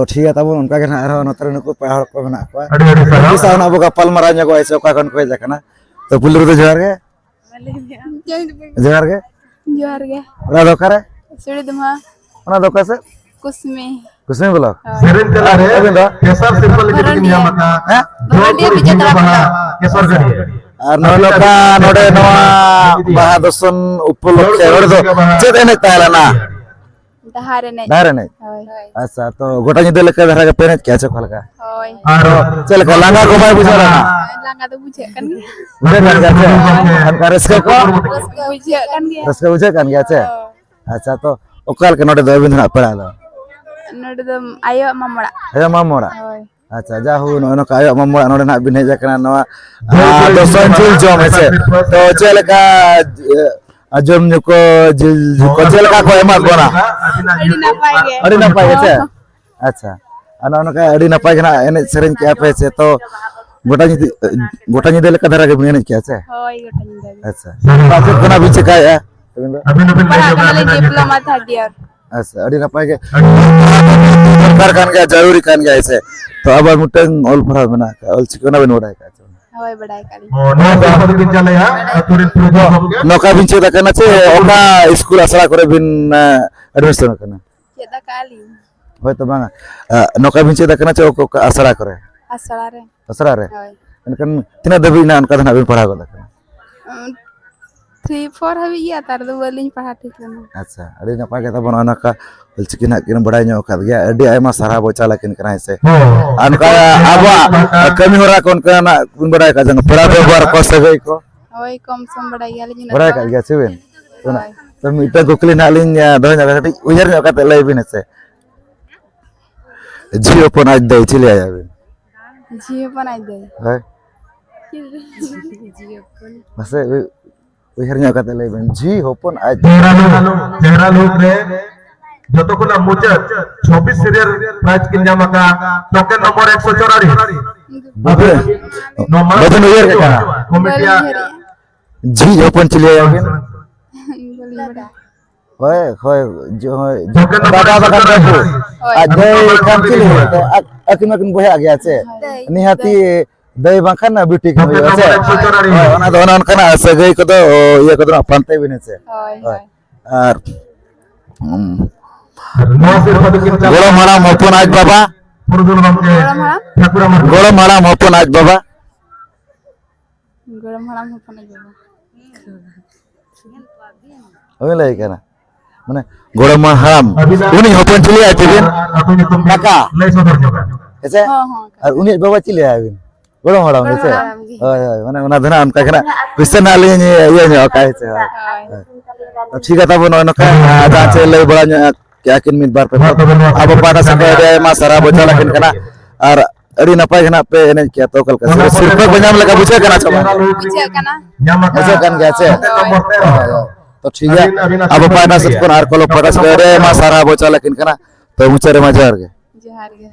ᱛᱚ ᱴᱷᱤᱠ ᱜᱮᱭᱟ ᱛᱟᱵᱚᱱ, ᱚᱱᱠᱟ ᱜᱮ ᱱᱟᱦᱟᱜ ᱟᱨᱦᱚᱸ ᱱᱚᱛᱮ ᱨᱮ ᱱᱩᱠᱩ ᱯᱮᱲᱟ ᱦᱚᱲ ᱠᱚ ᱢᱮᱱᱟᱜ ᱠᱚᱣᱟ᱾ ᱟᱹᱰᱤ ᱟᱹᱰᱤ ᱥᱟᱨᱦᱟᱣ᱾ ᱩᱱᱠᱩ ᱥᱟᱶ ᱱᱟᱦᱟᱜ ᱵᱚ ᱜᱟᱯᱟᱞ ᱢᱟᱨᱟᱣ ᱧᱚᱜᱚᱜᱼᱟ ᱥᱮ ᱚᱠᱟ ᱠᱷᱚᱱ ᱠᱚ ᱦᱮᱡ ᱟᱠᱟᱱᱟ᱾ ᱛᱚ ᱯᱩᱭᱞᱩ ᱨᱮᱫᱚ ᱡᱚᱦᱟᱨ ᱜᱮ᱾ ᱡᱚᱦᱟᱨ ᱜᱮ᱾ ᱡᱚᱦᱟᱨ ᱜᱮ᱾ ᱚᱲᱟᱜ ᱫᱚ ᱚᱠᱟᱨᱮ? ᱥᱤᱲᱤ ᱫᱩᱢᱦᱟ᱾ ᱚᱱᱟ ᱫᱚ ᱚᱠᱟ ᱥᱮᱫ? ᱠᱩᱥᱢᱤ᱾ ᱠᱩᱥᱢᱤ ᱵᱞᱚᱠ? ᱦᱳᱭ᱾ ᱥᱮᱨᱮᱧ ᱛᱟᱞᱟᱨᱮ ᱟᱹᱵᱤᱱ ᱫᱚ? ᱛᱮᱥᱟᱨ ᱥᱤᱨᱯᱟᱹ ᱞᱟᱹᱜᱤᱫ ᱵᱤᱱ ᱵᱷᱚᱨᱚᱱᱰᱤᱦᱟ᱾ ᱧᱟᱢ ᱟᱠᱟᱫ ᱦᱮᱸ? ᱵᱷᱚᱨᱚᱱᱰᱤᱦᱟ ᱵᱤᱡᱮᱛᱟ ᱵᱟᱦᱟ, ᱠᱮᱥᱚᱨ ᱜᱟᱹᱰᱤᱭᱟᱹ᱾ ᱟᱨ ᱱᱚᱜᱼᱚ ᱱᱚᱝᱠᱟ ᱱᱚᱰᱮ ᱱᱚᱣᱟ ᱵᱟᱦᱟ ᱫᱚᱥᱚᱱ ᱩᱯᱚᱞᱚᱠᱠᱷᱮ ᱱᱚᱰᱮ ᱫᱚ ᱪᱮᱫ ᱮᱱᱮᱡ ᱛᱟᱦᱮᱸ ᱞᱮᱱᱟ? ᱰᱟᱦᱟᱨ ᱮᱱᱮᱡ᱾ ᱰᱟᱦᱟᱨ ᱮᱱᱮᱡ? ᱦᱳᱭ᱾ ᱟᱪᱪᱷᱟ, ᱛᱚ ᱜᱚᱴᱟ ᱧᱤᱫᱟᱹ ᱞᱮᱠᱟ ᱫᱷᱟᱨᱟ ᱜᱮᱯᱮ ᱮᱱᱮᱡ ᱠᱮᱜᱼᱟ ᱥᱮ ᱚᱠᱟ ᱞᱮᱠᱟ? ᱦᱳᱭ᱾ ᱟᱨ ᱪᱮᱫ ᱞᱮᱠᱟ ᱞᱟᱸᱜᱟ ᱠᱚ ᱵᱟᱭ ᱵᱩᱡᱷᱟᱹᱣ ᱞᱮᱱᱟ? ᱦᱳᱭ, ᱞᱟᱸᱜᱟ ᱫᱚ ᱵᱩᱡᱷᱟᱹᱜ ᱠᱟᱱ ᱜᱮᱭᱟ᱾ ᱵᱩᱡᱷᱟᱹᱜ ᱠᱟᱱ ᱜᱮᱭᱟ ᱥᱮ? ᱦᱳᱭ᱾ ᱚᱱᱠᱟ ᱨᱟᱹᱥᱠᱟᱹ ᱠᱚ? ᱨᱟᱹᱥᱠᱟᱹ ᱵᱩᱡᱷᱟᱹᱜ ᱠᱟᱱ ᱜᱮᱭᱟ᱾ ᱨᱟᱹᱥᱠᱟᱹ ᱵᱩᱡᱷᱟᱹᱜ ᱠᱟᱱ ᱜᱮᱭᱟ ᱪᱮ? ᱦᱳᱭ᱾ ᱟᱪᱪᱷᱟ, ᱛᱚ ᱚᱠᱟ ᱞᱮᱠᱟ ᱱᱚᱰᱮ ᱫᱚ ᱟᱹᱵᱤᱱ ᱫᱚ ᱱᱟᱜ ᱯᱮᱲᱟ ᱫᱚ? ᱱᱚᱰᱮ ᱫᱚ ᱟᱭᱳᱣᱟᱜ ᱢᱟᱢᱚ ᱚᱲᱟᱜ᱾ ᱟᱭᱳ ᱢᱟᱢᱚ ᱚᱲᱟᱜ? ᱦᱳᱭ᱾ ᱟᱪᱪᱷᱟ, ᱡᱟ ᱦᱳ, ᱱᱚᱜᱼᱚᱭ ᱱᱚᱝᱠᱟ ᱟᱭᱳᱣᱟᱜ ᱢᱟᱢᱚ ᱚᱲᱟᱜ ᱱᱚᱰᱮ ᱱᱟᱜ ᱵᱤᱱ ᱦᱮᱡ ᱟᱠᱟᱱᱟ᱾ ᱱᱚᱣᱟ, ᱟᱨ ᱫᱚᱥᱚᱱ ᱡᱤᱞ ᱡᱚᱢ ᱦᱮᱸ ᱥᱮ? ᱛᱚ ᱪᱮᱫ ᱞᱮᱠᱟ, ᱟᱨ ᱡᱚᱢ ᱧᱩ ᱠᱚ, ᱡᱤᱞ ᱠᱚ ᱪᱮᱫ ᱞᱮᱠᱟ ᱠᱚ ᱮᱢᱟᱜ ᱵᱚᱱᱟ? ᱟᱹᱰᱤ ᱱᱟᱯᱟᱭ ᱜᱮ᱾ ᱟᱹᱰᱤ ᱱᱟᱯᱟᱭ ᱜᱮ ᱪᱮ? ᱟᱪᱪᱷᱟ᱾ ᱟᱨ ᱱᱚᱜᱼᱚ ᱱᱚᱝᱠᱟ ᱟᱹᱰᱤ ᱱᱟᱯᱟᱭ ᱜᱮ ᱱᱟᱜ ᱮᱱᱮᱡ ᱥᱮᱨᱮᱧ ᱠᱮᱜᱼᱟ ᱯᱮ ᱥᱮ? ᱛᱚ ᱜᱚᱴᱟ ᱧᱤᱫᱟᱹ, ᱜᱚᱴᱟ ᱧᱤᱫᱟᱹ ᱞᱮᱠᱟ ᱫᱷᱟᱨᱟ ᱜᱮᱵᱤᱱ ᱮᱱᱮᱡ ᱠᱮᱜᱼᱟ ᱥᱮ? ᱦᱳᱭ, ᱜᱚᱴᱟ ᱧᱤᱫᱟᱹ ᱜᱮ᱾ ᱟᱪᱪᱷᱟ᱾ ᱟᱨ ᱪᱮᱫ ᱠᱚ ᱱᱟᱜ ᱵᱤᱱ ᱪᱮᱠᱟᱭᱮᱜᱼᱟ ᱟᱹᱵᱤᱱ ᱫᱚ? ᱯᱟᱲᱦᱟᱜ ᱠᱟᱱᱟᱞᱤᱧ diploma third year᱾ ᱟᱪᱪᱷᱟ, ᱟᱹᱰᱤ ᱱᱟᱯᱟᱭ ᱜᱮ᱾ ᱫᱚᱨᱠᱟᱨ ᱠᱟᱱ ᱜᱮᱭᱟ, ᱡᱟᱹᱨᱩᱨᱤ ᱠᱟᱱ ᱜᱮᱭᱟ, ᱦᱮᱸ ᱥᱮ? ᱛᱚ ᱟᱵᱚᱣᱟᱜ ᱢᱤᱫᱴᱟᱝ ᱚᱞ ᱯᱟᱲᱦᱟᱣ ᱢᱮᱱᱟᱜ ᱟᱠᱟᱫ, ᱚᱞ ᱪᱤᱠᱤ ᱚᱱᱟ ᱵᱤᱱ ᱵᱟᱰᱟᱭ ᱟᱠᱟᱫ ᱪᱮ ᱵᱟᱝ? ᱦᱳᱭ, ᱵᱟᱰᱟᱭ ᱟᱠᱟᱫ ᱞᱤᱧ᱾ ᱚ, ᱱᱚᱣᱟ ᱫᱚ ᱟᱵᱚ ᱫᱚᱵᱤᱱ ᱪᱟᱞᱟᱜᱼᱟ, ᱟᱹᱛᱩ ᱨᱮᱱ ᱯᱩᱨᱩᱫᱷᱩᱞ ᱜᱚᱢᱠᱮ᱾ ᱱᱚᱝᱠᱟ ᱵᱤᱱ ᱪᱮᱫ ᱟᱠᱟᱱᱟ ᱪᱮ ᱚᱠᱟ ᱤᱥᱠᱩᱞ ᱟᱥᱲᱟ ᱠᱚᱨᱮ ᱵᱤᱱ, ᱮ, admission ᱟᱠᱟᱱᱟ? ᱪᱮᱫ ᱟᱠᱟᱫ ᱞᱤᱧ᱾ ᱦᱳᱭ ᱛᱚ ᱵᱟᱝᱟ᱾ ᱮ, ᱱᱚᱝᱠᱟ ᱵᱤᱱ ᱪᱮᱫ ᱟᱠᱟᱱᱟ ᱪᱮ ᱚᱠᱟ, ᱚᱠᱟ ᱟᱥᱲᱟ ᱠᱚᱨᱮ? ᱟᱥᱲᱟ ᱨᱮ᱾ ᱟᱥᱲᱟ ᱨᱮ? ᱦᱳᱭ᱾ ᱮᱱᱠᱷᱟᱱ ᱛᱤᱱᱟᱹᱜ ᱫᱷᱟᱹᱵᱤᱡ ᱱᱟᱜ ᱚᱱᱠᱟ ᱫᱚ ᱱᱟᱜ ᱵᱤᱱ ᱯᱟᱲᱦᱟᱣ ᱜᱚᱫ ᱟᱠᱟᱱᱟ? ᱩᱸ, three four ᱦᱟᱹᱵᱤᱡ ᱜᱮ, ᱟᱨ ᱫᱚ ᱵᱟᱹᱞᱤᱧ ᱯᱟᱲᱦᱟᱣ ᱴᱷᱤᱠ ᱞᱮᱱᱟ᱾ ᱟᱪᱪᱷᱟ, ᱟᱹᱰᱤ ᱱᱟᱯᱟᱭ ᱠᱟᱛᱷᱟ ᱵᱚᱱ ᱱᱚᱜᱼᱚ ᱱᱚᱝᱠᱟ ᱚᱞᱪᱤᱠᱤ ᱱᱟᱜ ᱠᱤᱱ ᱵᱟᱲᱟᱭ ᱧᱚᱜ ᱟᱠᱟᱫ ᱜᱮᱭᱟ᱾ ᱟᱹᱰᱤ ᱟᱭᱢᱟ ᱥᱟᱨᱦᱟᱣ ᱵᱚ ᱪᱟᱞ ᱟᱹᱠᱤᱱ ᱠᱟᱱᱟ, ᱦᱮᱸ ᱥᱮ? ᱦᱳᱭ᱾ ᱟᱨ ᱱᱚᱝᱠᱟ ᱟᱵᱚᱣᱟᱜ ᱠᱟᱹᱢᱤ ᱦᱚᱨᱟ ᱠᱚ ᱚᱱᱠᱟᱱᱟᱜ ᱵᱤᱱ ᱵᱟᱲᱟᱭ ᱟᱠᱟᱫ ᱡᱟᱦᱟᱸ ᱯᱮᱲᱟ ᱵᱮᱵᱚᱦᱟᱨ ᱠᱚ, ᱥᱟᱹᱜᱟᱹᱭ ᱠᱚ? ᱦᱳᱭ, ᱠᱚᱢ ᱥᱚᱢ ᱵᱟᱲᱟᱭ ᱜᱮᱭᱟᱞᱤᱧ ᱩᱱᱟᱹᱜ ᱵᱟᱲᱟᱭ ᱫᱚ᱾ ᱟᱠᱟᱫ ᱜᱮᱭᱟ ᱥᱮ ᱵᱤᱱ? ᱦᱳᱭ᱾ ᱛᱚ ᱢᱤᱫᱴᱟᱝ ᱠᱩᱠᱞᱤ ᱱᱟᱜ ᱞᱤᱧ, ᱮ, ᱫᱚᱦᱚ ᱧᱚᱜᱟ, ᱠᱟᱹᱴᱤᱡ ᱩᱭᱦᱟᱹᱨ ᱧᱚᱜ ᱠᱟᱛᱮ ᱞᱟᱹᱭ ᱵᱤᱱ ᱦᱮᱸ ᱥᱮ᱾ ᱡᱷᱤ ᱦᱚᱯᱚᱱ ᱟᱡ ᱫᱟᱹᱭ ᱪᱤᱞᱤ ᱟᱭᱟᱵᱤᱱ? ᱡᱷᱤ ᱦᱚᱯᱚᱱ ᱟᱡ ᱫᱟᱹᱭ᱾ ᱦᱳᱭ᱾ ᱢᱟᱥᱮ ᱩᱭ-, ᱩᱭᱦᱟᱹᱨ ᱧᱚᱜ ᱠᱟᱛᱮ ᱞᱟᱹᱭ ᱵᱤᱱ, ᱡᱷᱤ ᱦᱚᱯᱚᱱ ᱟᱡ ᱫᱟᱹᱭ᱾ ᱡᱮᱦᱨᱟ ᱞᱳᱠ, ᱡᱮᱦᱨᱟ ᱞᱳᱠ ᱨᱮ ᱡᱚᱛᱚ ᱠᱷᱚᱱᱟᱜ ᱢᱩᱪᱟᱹᱫ ᱪᱷᱚᱵᱵᱤᱥ serial prize ᱠᱤᱱ ᱧᱟᱢ ᱟᱠᱟᱫ, ᱴᱳᱠᱮᱱ ᱱᱚᱢᱵᱚᱨ ᱮᱠᱥᱚ ᱪᱚᱣᱟᱞᱤᱥ᱾ ᱵᱟᱹᱵᱤᱱ, ᱱᱚᱣᱟ ᱵᱟᱹᱵᱤᱱ ᱩᱭᱦᱟᱹᱨ ᱠᱟᱜ ᱠᱟᱱᱟ? ᱠᱚᱢᱤᱴᱤᱭᱟᱜ ᱵᱟᱹᱞᱤᱧ ᱩᱭᱦᱟᱹᱨᱮᱜᱼᱟ᱾ ᱡᱷᱤ ᱦᱚᱯᱚᱱ ᱪᱤᱞᱤ ᱟᱭᱟᱵᱤᱱ? ᱵᱟᱹᱞᱤᱧ ᱵᱟᱰᱟᱭᱟ᱾ ᱦᱳᱭ, ᱦᱳᱭ, ᱡᱚ-, ᱦᱳᱭ, ᱡᱚ-, ᱫᱟᱫᱟ ᱵᱟᱠᱷᱟᱱ ᱵᱟᱹᱵᱩ᱾ ᱦᱳᱭ᱾ ᱟᱨ ᱫᱟᱹᱭ ᱠᱷᱟᱱ ᱪᱤᱞᱤ ᱦᱩᱭᱩᱜᱼᱟ? ᱟᱠ-, ᱟᱹᱠᱤᱱ ᱢᱟᱠᱤᱱ ᱵᱚᱭᱦᱟᱜ ᱜᱮᱭᱟ ᱥᱮ? ᱦᱳᱭ᱾ ᱱᱤᱦᱟᱹᱛᱤ ᱫᱟᱹᱭ ᱵᱟᱝᱠᱷᱟᱱ ᱵᱤᱴᱤ ᱠᱤᱱ ᱦᱩᱭᱩᱜᱼᱟ ᱥᱮ? ᱦᱳᱭ᱾ ᱦᱳᱭ, ᱚᱱᱟ ᱫᱚ ᱚᱱᱮ ᱚᱱᱠᱟᱱᱟᱜ ᱥᱟᱹᱜᱟᱹᱭ ᱠᱚᱫᱚ, ᱤᱭᱟᱹ ᱠᱚᱫᱚ ᱦᱟᱸᱜ ᱯᱟᱱᱛᱮ ᱵᱤᱱ ᱦᱮᱸ ᱥᱮ? ᱦᱳᱭ, ᱦᱳᱭ᱾ ᱦᱳᱭ᱾ ᱟᱨ, ᱩᱢ, ᱜᱚᱲᱚᱢ ᱦᱟᱲᱟᱢ ᱦᱚᱯᱚᱱ ᱟᱡ ᱵᱟᱵᱟ᱾ ᱜᱚᱲᱚᱢ ᱦᱟᱲᱟᱢ? ᱜᱚᱲᱚᱢ ᱦᱟᱲᱟᱢ ᱦᱚᱯᱚᱱ ᱟᱡ ᱵᱟᱵᱟ᱾ ᱜᱚᱲᱚᱢ ᱦᱟᱲᱟᱢ ᱦᱚᱯᱚᱱ ᱟᱡ ᱵᱟᱵᱟ᱾ ᱵᱟᱹᱧ ᱞᱟᱹᱭ ᱠᱟᱱᱟ᱾ ᱢᱟᱱᱮ, ᱜᱚᱲᱚᱢ ᱦᱟᱲᱟᱢ, ᱩᱱᱤ ᱦᱚᱯᱚᱱ ᱪᱤᱞᱤ ᱟᱭ ᱛᱮᱵᱤᱱ? ᱠᱟᱠᱟ᱾ ᱦᱮᱸ ᱥᱮ? ᱦᱚᱸ, ᱦᱚᱸ, ᱠᱟᱠᱟ᱾ ᱟᱨ ᱩᱱᱤᱭᱟᱜ ᱵᱟᱵᱟ ᱪᱤᱞᱤ ᱟᱭ ᱵᱤᱱ? ᱜᱚᱲᱚᱢ ᱦᱟᱲᱟᱢ ᱜᱮ ᱥᱮ? ᱜᱚᱲᱚᱢ ᱦᱟᱲᱟᱢ ᱜᱮ᱾ ᱦᱳᱭ, ᱦᱳᱭ, ᱢᱟᱱᱮ ᱚᱱᱟ ᱫᱚ ᱱᱟᱜ ᱚᱱᱠᱟ ᱜᱮ ᱱᱟᱜ question ᱱᱟᱜ ᱞᱤᱧ ᱤᱭᱟᱹ ᱧᱚᱜ ᱠᱟᱜᱼᱟ, ᱦᱮᱸ ᱥᱮ? ᱦᱳᱭ᱾ ᱦᱳᱭ᱾ ᱦᱳᱭ᱾ ᱛᱚ ᱴᱷᱤᱠ ᱜᱮᱭᱟ, ᱛᱟᱵᱚᱱ ᱱᱚᱜᱼᱚᱭ ᱱᱚᱝᱠᱟ, ᱟᱨ ᱡᱟᱦᱟᱸ ᱪᱮᱫ ᱞᱟᱹᱭ ᱵᱟᱲᱟ ᱧᱚᱜ ᱠᱮᱜᱼᱟ ᱠᱤᱱ ᱢᱤᱫ ᱵᱟᱨ ᱯᱮ ᱯᱚᱫ᱾ ᱟᱵᱚ ᱯᱟᱦᱴᱟ ᱥᱮᱫ ᱠᱷᱚᱱ ᱟᱹᱰᱤ ᱟᱭᱢᱟ ᱥᱟᱨᱦᱟᱣ ᱵᱚᱪᱷᱟᱣ ᱟᱹᱠᱤᱱ ᱠᱟᱱᱟ᱾ ᱟᱨ ᱟᱹᱰᱤ ᱱᱟᱯᱟᱭ ᱜᱮ ᱱᱟᱜ ᱯᱮ ᱮᱱᱮᱡ ᱠᱮᱜᱼᱟ᱾ ᱛᱚ ᱚᱠᱟ ᱞᱮᱠᱟ ᱥᱤᱨᱯᱟᱹ ᱠᱚ ᱧᱟᱢ ᱞᱮᱠᱟ ᱵᱩᱡᱷᱟᱹᱜ ᱠᱟᱱᱟ ᱥᱮ ᱵᱟᱝ? ᱵᱩᱡᱷᱟᱹᱜ ᱠᱟᱱᱟ᱾ ᱵᱩᱡᱷᱟᱹᱜ ᱠᱟᱱ ᱜᱮᱭᱟ ᱥᱮ? ᱦᱳᱭ᱾ ᱦᱳᱭ, ᱦᱳᱭ᱾ ᱛᱚ ᱴᱷᱤᱠ ᱜᱮᱭᱟ, ᱟᱵᱚ ᱯᱟᱦᱴᱟ ᱥᱮᱫ ᱠᱷᱚᱱ ᱟᱨ ᱠᱚᱞᱚᱵ ᱯᱟᱦᱴᱟ ᱥᱮᱫ ᱠᱷᱚᱱ ᱟᱹᱰᱤ ᱟᱭᱢᱟ ᱥᱟᱨᱦᱟᱣ ᱵᱚᱪᱷᱟᱣ ᱟᱹᱠᱤᱱ ᱠᱟᱱᱟ᱾ ᱛᱚ ᱢᱩᱪᱟᱹᱫ ᱨᱮᱢᱟ ᱡᱚᱦᱟᱨ ᱜᱮ᱾ ᱡᱚᱦᱟᱨ ᱜᱮ᱾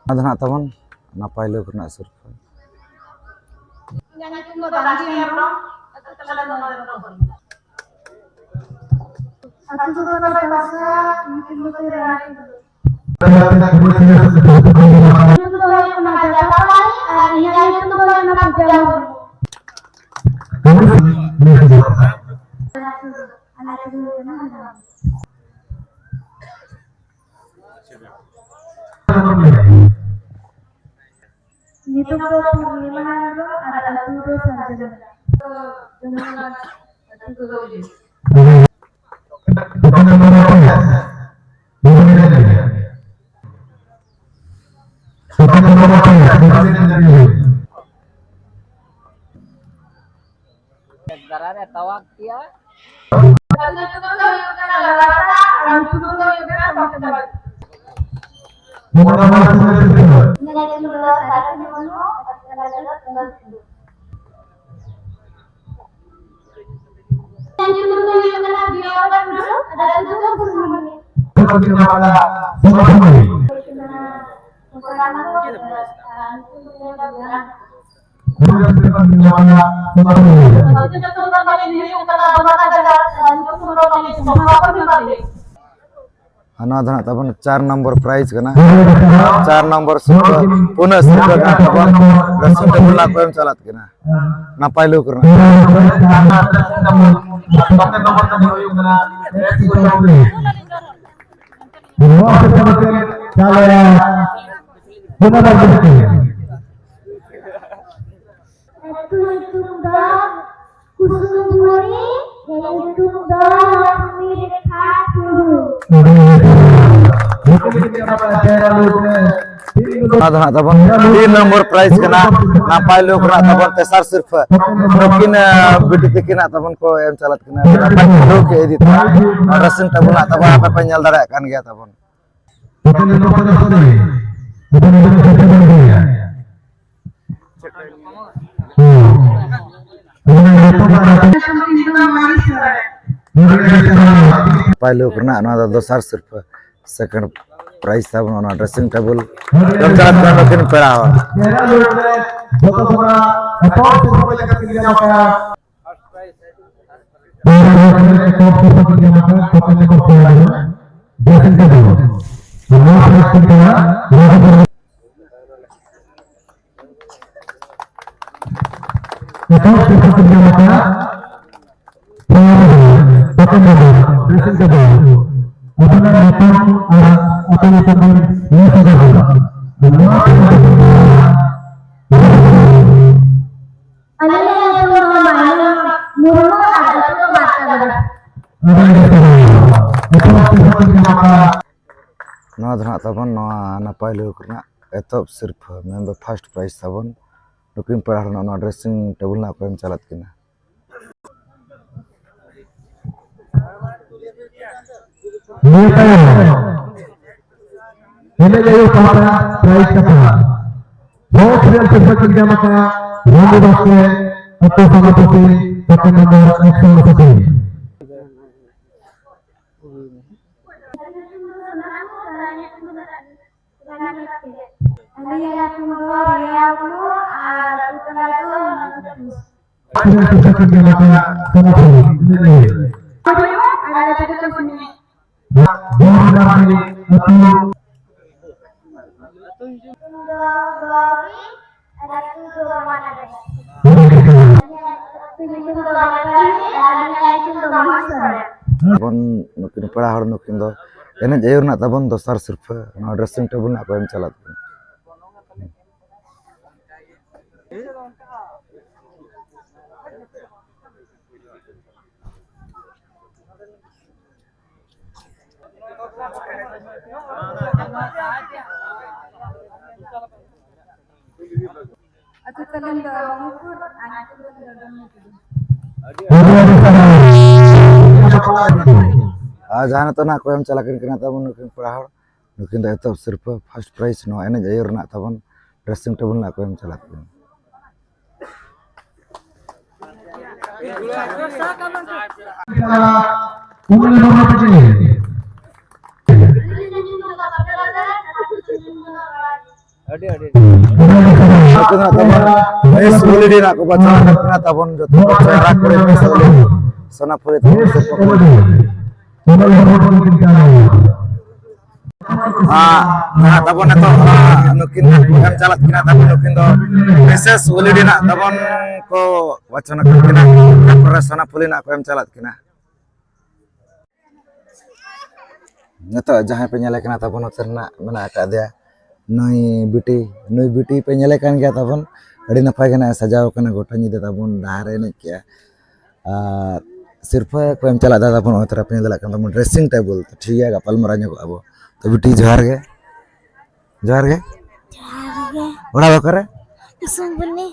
ᱚᱱᱟ ᱫᱚ ᱱᱟᱜ ᱛᱟᱵᱚᱱ ᱱᱟᱯᱟᱭ ᱞᱩᱠ ᱨᱮᱱᱟᱜ ᱥᱤᱨᱯᱟᱹ᱾ ᱟᱹᱛᱩ ᱫᱚ ᱛᱟᱞᱮ ᱵᱟᱥᱟ, ᱧᱩᱛᱩᱢ ᱫᱚ ᱛᱟᱞᱮ ᱨᱟᱱᱤ᱾ ᱧᱩᱛᱩᱢ ᱫᱚ ᱦᱩᱭᱩᱜ ᱠᱟᱱᱟ ᱡᱟᱛᱟ ᱨᱟᱱᱤ ᱟᱨ ᱤᱧᱟᱹᱜ ᱧᱩᱛᱩᱢ ᱫᱚ ᱦᱩᱭᱩᱜ ᱠᱟᱱᱟ ᱯᱩᱡᱟ ᱢᱩᱨᱢᱩ᱾ ᱟᱞᱮ ᱟᱹᱛᱩ ᱫᱚ ᱦᱩᱭᱩᱜ ᱠᱟᱱᱟ ᱦᱟᱡᱟᱨ᱾ ᱧᱩᱛᱩᱢ ᱫᱚ ᱯᱩᱨᱱᱤᱢᱟ ᱦᱮᱢᱵᱨᱚᱢ ᱟᱨ ᱟᱹᱛᱩ ᱫᱚ ᱥᱟᱨᱡᱚᱢ᱾ ᱫᱟᱨᱟ ᱨᱮ ᱛᱟᱣᱟᱜ ᱠᱮᱭᱟ᱾ ᱟᱨ ᱱᱚᱣᱟ ᱫᱚ ᱱᱟᱜ ᱛᱟᱵᱚᱱ ᱪᱟᱨ ᱱᱚᱢᱵᱚᱨ ᱯᱨᱟᱭᱤᱡᱽ ᱠᱟᱱᱟ᱾ ᱪᱟᱨ ᱱᱚᱢᱵᱚᱨ ᱥᱤᱨᱯᱟᱹ, ᱯᱩᱱᱟᱹᱜ ᱥᱤᱨᱯᱟᱹ ᱠᱟᱱᱟ ᱛᱟᱵᱚᱱ ᱨᱟᱹᱥᱩᱱ ᱴᱮᱵᱩᱞ ᱠᱚ ᱮᱢ ᱪᱟᱞᱟᱜ ᱠᱟᱱᱟ᱾ ᱱᱟᱯᱟᱭ ᱞᱩᱠ ᱨᱮᱱᱟᱜ᱾ ᱟᱹᱛᱩ ᱧᱩᱛᱩᱢ ᱫᱚ ᱠᱩᱥᱩᱢ ᱵᱩᱲᱦᱤ, ᱤᱧᱟᱹᱜ ᱧᱩᱛᱩᱢ ᱫᱚ ᱞᱚᱠᱥᱢᱤ ᱨᱮᱠᱷᱟ ᱴᱩᱰᱩ᱾ ᱚᱱᱟ ᱫᱚ ᱦᱟᱸᱜ ᱛᱟᱵᱚᱱ ᱛᱤᱱ ᱱᱚᱢᱵᱚᱨ ᱯᱨᱟᱭᱤᱡᱽ ᱠᱟᱱᱟ, ᱱᱟᱯᱟᱭ ᱞᱩᱠ ᱨᱮᱱᱟᱜ ᱛᱟᱵᱚᱱ ᱛᱮᱥᱟᱨ ᱥᱤᱨᱯᱟᱹ᱾ ᱱᱩᱠᱤᱱ, ᱟᱸ, ᱵᱤᱴᱤ ᱛᱤᱠᱤᱱᱟᱜ ᱛᱟᱵᱚᱱ ᱠᱚ ᱮᱢ ᱪᱟᱞᱟᱜ ᱠᱟᱱᱟ᱾ ᱱᱟᱯᱟᱭ ᱞᱩᱠ ᱤᱫᱤ ᱛᱮ ᱨᱟᱹᱥᱩᱱ ᱴᱮᱵᱩᱞ ᱱᱟᱜ ᱛᱟᱵᱚᱱ ᱟᱯᱮ ᱯᱮ ᱧᱮᱞ ᱫᱟᱲᱮᱭᱟᱜ ᱠᱟᱱ ᱜᱮᱭᱟ ᱛᱟᱵᱚᱱ᱾ ᱱᱟᱯᱟᱭ ᱞᱩᱠ ᱨᱮᱱᱟᱜ ᱱᱚᱣᱟ ᱫᱚ ᱫᱚᱥᱟᱨ ᱥᱤᱨᱯᱟᱹ, ᱥᱮᱠᱮᱱᱰ prize ᱛᱟᱵᱚᱱ ᱚᱱᱟ dressing table ᱫᱚᱨᱠᱟᱨ ᱠᱟᱱᱟ ᱱᱩᱠᱤᱱ ᱯᱮᱲᱟ ᱦᱚᱲ᱾ ᱡᱚᱛᱚ ᱠᱷᱚᱱᱟᱜ ᱮᱛᱚᱦᱚᱵ ᱥᱤᱨᱯᱟᱹ ᱞᱮᱠᱟᱛᱮ ᱧᱟᱢ ᱟᱠᱟᱫ ᱯᱮᱲᱟ ᱦᱚᱲ ᱮᱛᱚᱦᱚᱵ ᱥᱤᱨᱯᱟᱹ ᱧᱟᱢ ᱟᱠᱟᱫ ᱛᱚᱯᱮ ᱱᱚᱢᱵᱚᱨ ᱯᱮᱲᱟ ᱦᱚᱲ dressing table ᱱᱚᱣᱟ prize ᱠᱤᱱ ᱯᱮᱲᱟ ᱮᱛᱚᱦᱚᱵ ᱥᱤᱨᱯᱟᱹ ᱠᱤᱱ ᱧᱟᱢ ᱟᱠᱟᱫ ᱯᱮᱲᱟ ᱦᱚᱲ ᱛᱚᱯᱮ ᱱᱚᱢᱵᱚᱨ dressing table ᱟᱵᱤᱱᱟᱜ ᱧᱩᱛᱩᱢ ᱟᱨ ᱟᱹᱛᱩ ᱧᱩᱛᱩᱢ ᱵᱤᱱ ᱞᱟᱹᱭ ᱥᱚᱫᱚᱨ ᱠᱮᱫᱟ᱾ ᱱᱚᱣᱟ ᱟᱹᱞᱤᱧᱟᱜ ᱧᱩᱛᱩᱢ ᱫᱚ ᱢᱟᱭᱱᱟ ᱢᱩᱨᱢᱩ ᱟᱨ ᱟᱹᱛᱩ ᱫᱚ ᱢᱟᱨᱛᱟᱜᱚᱲᱟ᱾ ᱱᱚᱣᱟ ᱫᱚ ᱱᱟᱦᱟᱜ ᱛᱟᱵᱚᱱ ᱱᱚᱣᱟ ᱱᱟᱯᱟᱭ ᱞᱩᱦᱩᱠ ᱨᱮᱱᱟᱜ ᱮᱛᱚᱦᱚᱵ ᱥᱤᱨᱯᱷᱟᱹ, ᱢᱮᱱᱫᱚ first prize ᱛᱟᱵᱚᱱ᱾ ᱱᱩᱠᱤᱱ ᱯᱮᱲᱟ ᱦᱚᱲ ᱱᱚᱣᱟ dressing table ᱨᱮᱱᱟᱜ ᱠᱚ ᱮᱢ ᱪᱟᱞᱟᱫ ᱠᱤᱱᱟ᱾ ᱱᱤᱭᱟᱹ ᱛᱟᱭᱚᱢ ᱮᱱᱮᱡ ᱟᱹᱭᱩᱨ ᱯᱟᱦᱴᱟ prize ᱠᱟᱛᱷᱟ ᱦᱚᱸ ᱥᱤᱨᱤᱭᱟᱞ ᱥᱤᱨᱯᱷᱟᱹ ᱠᱤᱱ ᱧᱟᱢ ᱟᱠᱟᱫ ᱨᱟᱢᱩ ᱵᱟᱥᱠᱮ, ᱟᱹᱛᱩ ᱥᱟᱢᱟᱯᱟᱹᱛᱤ, ᱥᱟᱛᱟᱢ ᱱᱚᱢᱵᱚᱨ ᱮᱠᱥᱚ ᱩᱱᱩᱥᱟᱥᱤ᱾ ᱟᱹᱞᱤᱧᱟᱜ ᱧᱩᱛᱩᱢ ᱫᱚ ᱨᱤᱭᱟ ᱴᱩᱰᱩ ᱟᱨ ᱟᱹᱛᱩ ᱛᱟᱞᱟ ᱫᱚ ᱱᱚᱱᱫᱚᱯᱩᱨ᱾ ᱟᱨ ᱟᱹᱛᱩ ᱫᱚ ᱠᱩᱥᱱᱤ᱾ ᱟᱹᱛᱩ ᱫᱚ ᱜᱚᱨᱤ ᱟᱨ ᱟᱹᱛᱩ ᱫᱚ ᱨᱟᱢᱟᱱᱟᱜᱟᱨ᱾ ᱟᱹᱛᱩ ᱧᱩᱛᱩᱢ ᱫᱚ ᱵᱟᱝᱞᱟᱫᱮᱥ ᱟᱨ ᱟᱹᱞᱤᱧᱟᱜ ᱧᱩᱛᱩᱢ ᱫᱚ ᱢᱚᱦᱮᱥ ᱥᱚᱨᱮᱱ᱾ ᱛᱟᱵᱚᱱ ᱱᱩᱠᱤᱱ ᱯᱮᱲᱟ ᱦᱚᱲ, ᱱᱩᱠᱤᱱ ᱫᱚ ᱮᱱᱮᱡ ᱟᱹᱭᱩᱨ ᱨᱮᱱᱟᱜ ᱛᱟᱵᱚᱱ ᱫᱚᱥᱟᱨ ᱥᱤᱨᱯᱷᱟᱹ, ᱱᱚᱣᱟ dressing table ᱨᱮᱱᱟᱜ ᱠᱚ ᱮᱢ ᱪᱟᱞᱟᱜ ᱠᱟᱱᱟ᱾ ᱟᱹᱛᱩ ᱛᱟᱹᱞᱤᱧ ᱫᱚ ᱨᱚᱝᱯᱩᱨ ᱟᱨ ᱧᱩᱛᱩᱢ ᱛᱟᱹᱞᱤᱧ ᱫᱚ ᱰᱚᱢᱱᱤ ᱴᱩᱰᱩ᱾ ᱟᱨ ᱡᱟᱦᱟᱸ ᱱᱤᱛᱚᱜ ᱱᱟᱜ ᱠᱚ ᱮᱢ ᱪᱟᱞᱟᱜ ᱠᱟᱱᱟ ᱛᱟᱵᱚᱱ ᱱᱩᱠᱤᱱ ᱯᱮᱲᱟ ᱦᱚᱲ, ᱱᱩᱠᱤᱱ ᱫᱚ ᱮᱛᱚᱦᱚᱵ ᱥᱤᱨᱯᱟᱹ first prize ᱱᱚᱣᱟ ᱮᱱᱮᱡ ᱟᱹᱭᱩᱨ ᱨᱮᱱᱟᱜ ᱛᱟᱵᱚᱱ dressing table ᱨᱮᱱᱟᱜ ᱠᱚ ᱮᱢ ᱪᱟᱞᱟᱜ ᱠᱟᱱᱟ᱾ ᱟᱹᱰᱤ ᱟᱹᱰᱤ ᱱᱩᱠᱩ ᱫᱚ ᱱᱟᱜ ᱛᱟᱵᱚᱱ ᱢᱤᱥ ᱳᱞᱤᱰᱤ ᱱᱟᱜ ᱠᱚ ᱵᱟᱪᱷᱟᱣ ᱟᱠᱟᱫ ᱠᱤᱱᱟ ᱛᱟᱵᱚᱱ ᱡᱚᱛᱚ ᱠᱚ ᱪᱮᱦᱨᱟ ᱠᱩᱲᱤ ᱢᱤᱥ ᱳᱞᱤᱰᱤ ᱥᱳᱱᱟᱯᱩᱨᱤ ᱛᱟᱵᱚᱱ ᱥᱤᱨᱯᱟᱹ ᱠᱚ ᱮᱢᱟ᱾ ᱟᱨ ᱱᱟᱦᱟᱜ ᱛᱟᱵᱚᱱ ᱱᱤᱛᱚᱜ, ᱟᱨ ᱱᱩᱠᱤᱱ ᱱᱟᱜ ᱠᱚ ᱮᱢ ᱪᱟᱞᱟᱜ ᱠᱤᱱᱟ ᱛᱟᱵᱚᱱ, ᱱᱩᱠᱤᱱ ᱫᱚ ᱢᱤᱥᱮᱥ ᱳᱞᱤᱰᱤ ᱱᱟᱜ ᱛᱟᱵᱚᱱ ᱠᱚ ᱵᱟᱪᱷᱚᱱ ᱟᱠᱟᱫ ᱠᱤᱱᱟ, ᱛᱟᱨᱯᱚᱨᱮ ᱥᱳᱱᱟᱯᱩᱞᱤ ᱱᱟᱜ ᱠᱚ ᱮᱢ ᱪᱟᱞᱟᱜ ᱠᱤᱱᱟ᱾ ᱱᱤᱛᱚᱜ ᱡᱟᱦᱟᱸᱭ ᱯᱮ ᱧᱮᱞᱮ ᱠᱟᱱᱟ ᱛᱟᱵᱚᱱ ᱱᱚᱛᱮ ᱨᱮᱱᱟᱜ ᱢᱮᱱᱟᱜ ᱟᱠᱟᱫᱮᱭᱟ ᱱᱩᱭ ᱵᱤᱴᱤ, ᱱᱩᱭ ᱵᱤᱴᱤ ᱯᱮ ᱧᱮᱞᱮ ᱠᱟᱱ ᱜᱮᱭᱟ ᱛᱟᱵᱚᱱ, ᱟᱹᱰᱤ ᱱᱟᱯᱟᱭ ᱜᱮ ᱱᱟᱜ ᱮ ᱥᱟᱡᱟᱣ ᱠᱟᱱᱟ, ᱜᱚᱴᱟ ᱧᱤᱫᱟᱹ ᱛᱟᱵᱚᱱ ᱰᱟᱦᱟᱨ ᱮ ᱮᱱᱮᱡ ᱠᱮᱜᱼᱟ᱾ ᱟᱨ ᱥᱤᱨᱯᱟᱹ ᱠᱚ ᱮᱢ ᱪᱟᱞᱟᱜ ᱫᱟ ᱛᱟᱵᱚᱱ, ᱚᱱᱟ ᱛᱚᱨᱚᱯ ᱧᱮᱞ ᱫᱟᱲᱮᱭᱟᱜ ᱠᱟᱱ ᱛᱟᱵᱚᱱ ᱰᱨᱮᱥᱤᱝ ᱴᱮᱵᱤᱞ᱾ ᱛᱚ ᱴᱷᱤᱠ ᱜᱮᱭᱟ, ᱜᱟᱯᱟᱞ ᱢᱟᱨᱟᱣ ᱧᱚᱜᱚᱜ ᱟᱵᱚ᱾ ᱛᱚ ᱵᱤᱴᱤ ᱡᱚᱦᱟᱨ ᱜᱮ᱾ ᱡᱚᱦᱟᱨ ᱜᱮ᱾ ᱡᱚᱦᱟᱨ ᱜᱮ᱾ ᱚᱲᱟᱜ ᱫᱚ ᱚᱠᱟᱨᱮ? ᱠᱩᱥᱩᱢᱵᱚᱱᱤ᱾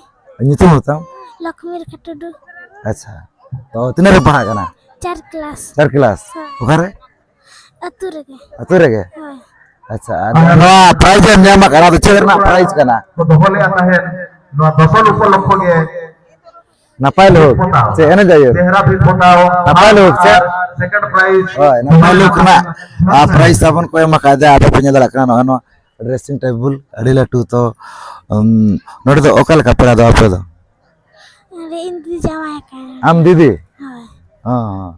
ᱧᱩᱛᱩᱢ ᱫᱚ ᱛᱟᱢ? ᱞᱚᱠᱷᱢᱤ ᱨᱮᱠᱷᱟ ᱴᱩᱰᱩ᱾ ᱟᱪᱪᱷᱟ, ᱛᱚ ᱛᱤᱱᱟᱹᱜ ᱨᱮ ᱯᱟᱲᱦᱟᱜ ᱠᱟᱱᱟ? ᱪᱟᱨ ᱠᱞᱟᱥ᱾ ᱪᱟᱨ ᱠᱞᱟᱥ? ᱦᱳᱭ᱾ ᱚᱠᱟᱨᱮ? ᱟᱹᱛᱩ ᱨᱮᱜᱮ᱾ ᱟᱹᱛᱩ ᱨᱮᱜᱮ? ᱦᱳᱭ᱾ ᱟᱪᱪᱷᱟ, ᱟᱨ ᱱᱚᱣᱟ ᱯᱨᱟᱭᱤᱡᱽ ᱮᱢ ᱧᱟᱢ ᱟᱠᱟᱫᱟ, ᱚᱱᱟ ᱫᱚ ᱪᱮᱫ ᱨᱮᱱᱟᱜ ᱯᱨᱟᱭᱤᱡᱽ ᱠᱟᱱᱟ? ᱠᱚ ᱫᱚᱦᱚ ᱞᱮᱫᱼᱟ ᱛᱟᱦᱮᱸᱫ, ᱱᱚᱣᱟ ᱫᱚᱥᱚᱱ ᱩᱯᱚᱞᱚᱠᱠᱷᱚ ᱜᱮ ᱱᱟᱯᱟᱭ ᱞᱩᱠ᱾ ᱯᱚᱛᱟᱣ᱾ ᱪᱮᱫ ᱮᱱᱮᱡ ᱟᱭᱩᱨ? ᱪᱮᱦᱨᱟ ᱵᱷᱤᱛ ᱯᱚᱛᱟᱣ᱾ ᱱᱟᱯᱟᱭ ᱞᱩᱠ, ᱪᱮᱫ? ᱟᱨ second prize᱾ ᱦᱳᱭ, ᱱᱟᱯᱟᱭ ᱞᱩᱠ ᱨᱮᱱᱟᱜ, ᱟᱨ, prize ᱛᱟᱵᱚᱱ ᱠᱚ ᱮᱢ ᱟᱠᱟᱫᱟ᱾ ᱟᱯᱮ ᱯᱮ ᱧᱮᱞ ᱫᱟᱲᱮᱭᱟᱜ ᱠᱟᱱᱟ, ᱱᱚᱜᱼᱚᱭ ᱱᱚᱣᱟ dressing table ᱟᱹᱰᱤ ᱞᱟᱹᱴᱩ᱾ ᱛᱚ, ᱩᱢ, ᱱᱚᱰᱮ ᱫᱚ ᱚᱠᱟ ᱞᱮᱠᱟ ᱯᱮᱲᱟ ᱫᱚ ᱟᱯᱮ ᱫᱚ? ᱟᱨ ᱤᱧ ᱫᱤᱫᱤ ᱡᱟᱶᱟᱭ ᱟᱠᱟᱱᱟ᱾ ᱟᱢ ᱫᱤᱫᱤ? ᱦᱳᱭ᱾ ᱦᱚᱸ,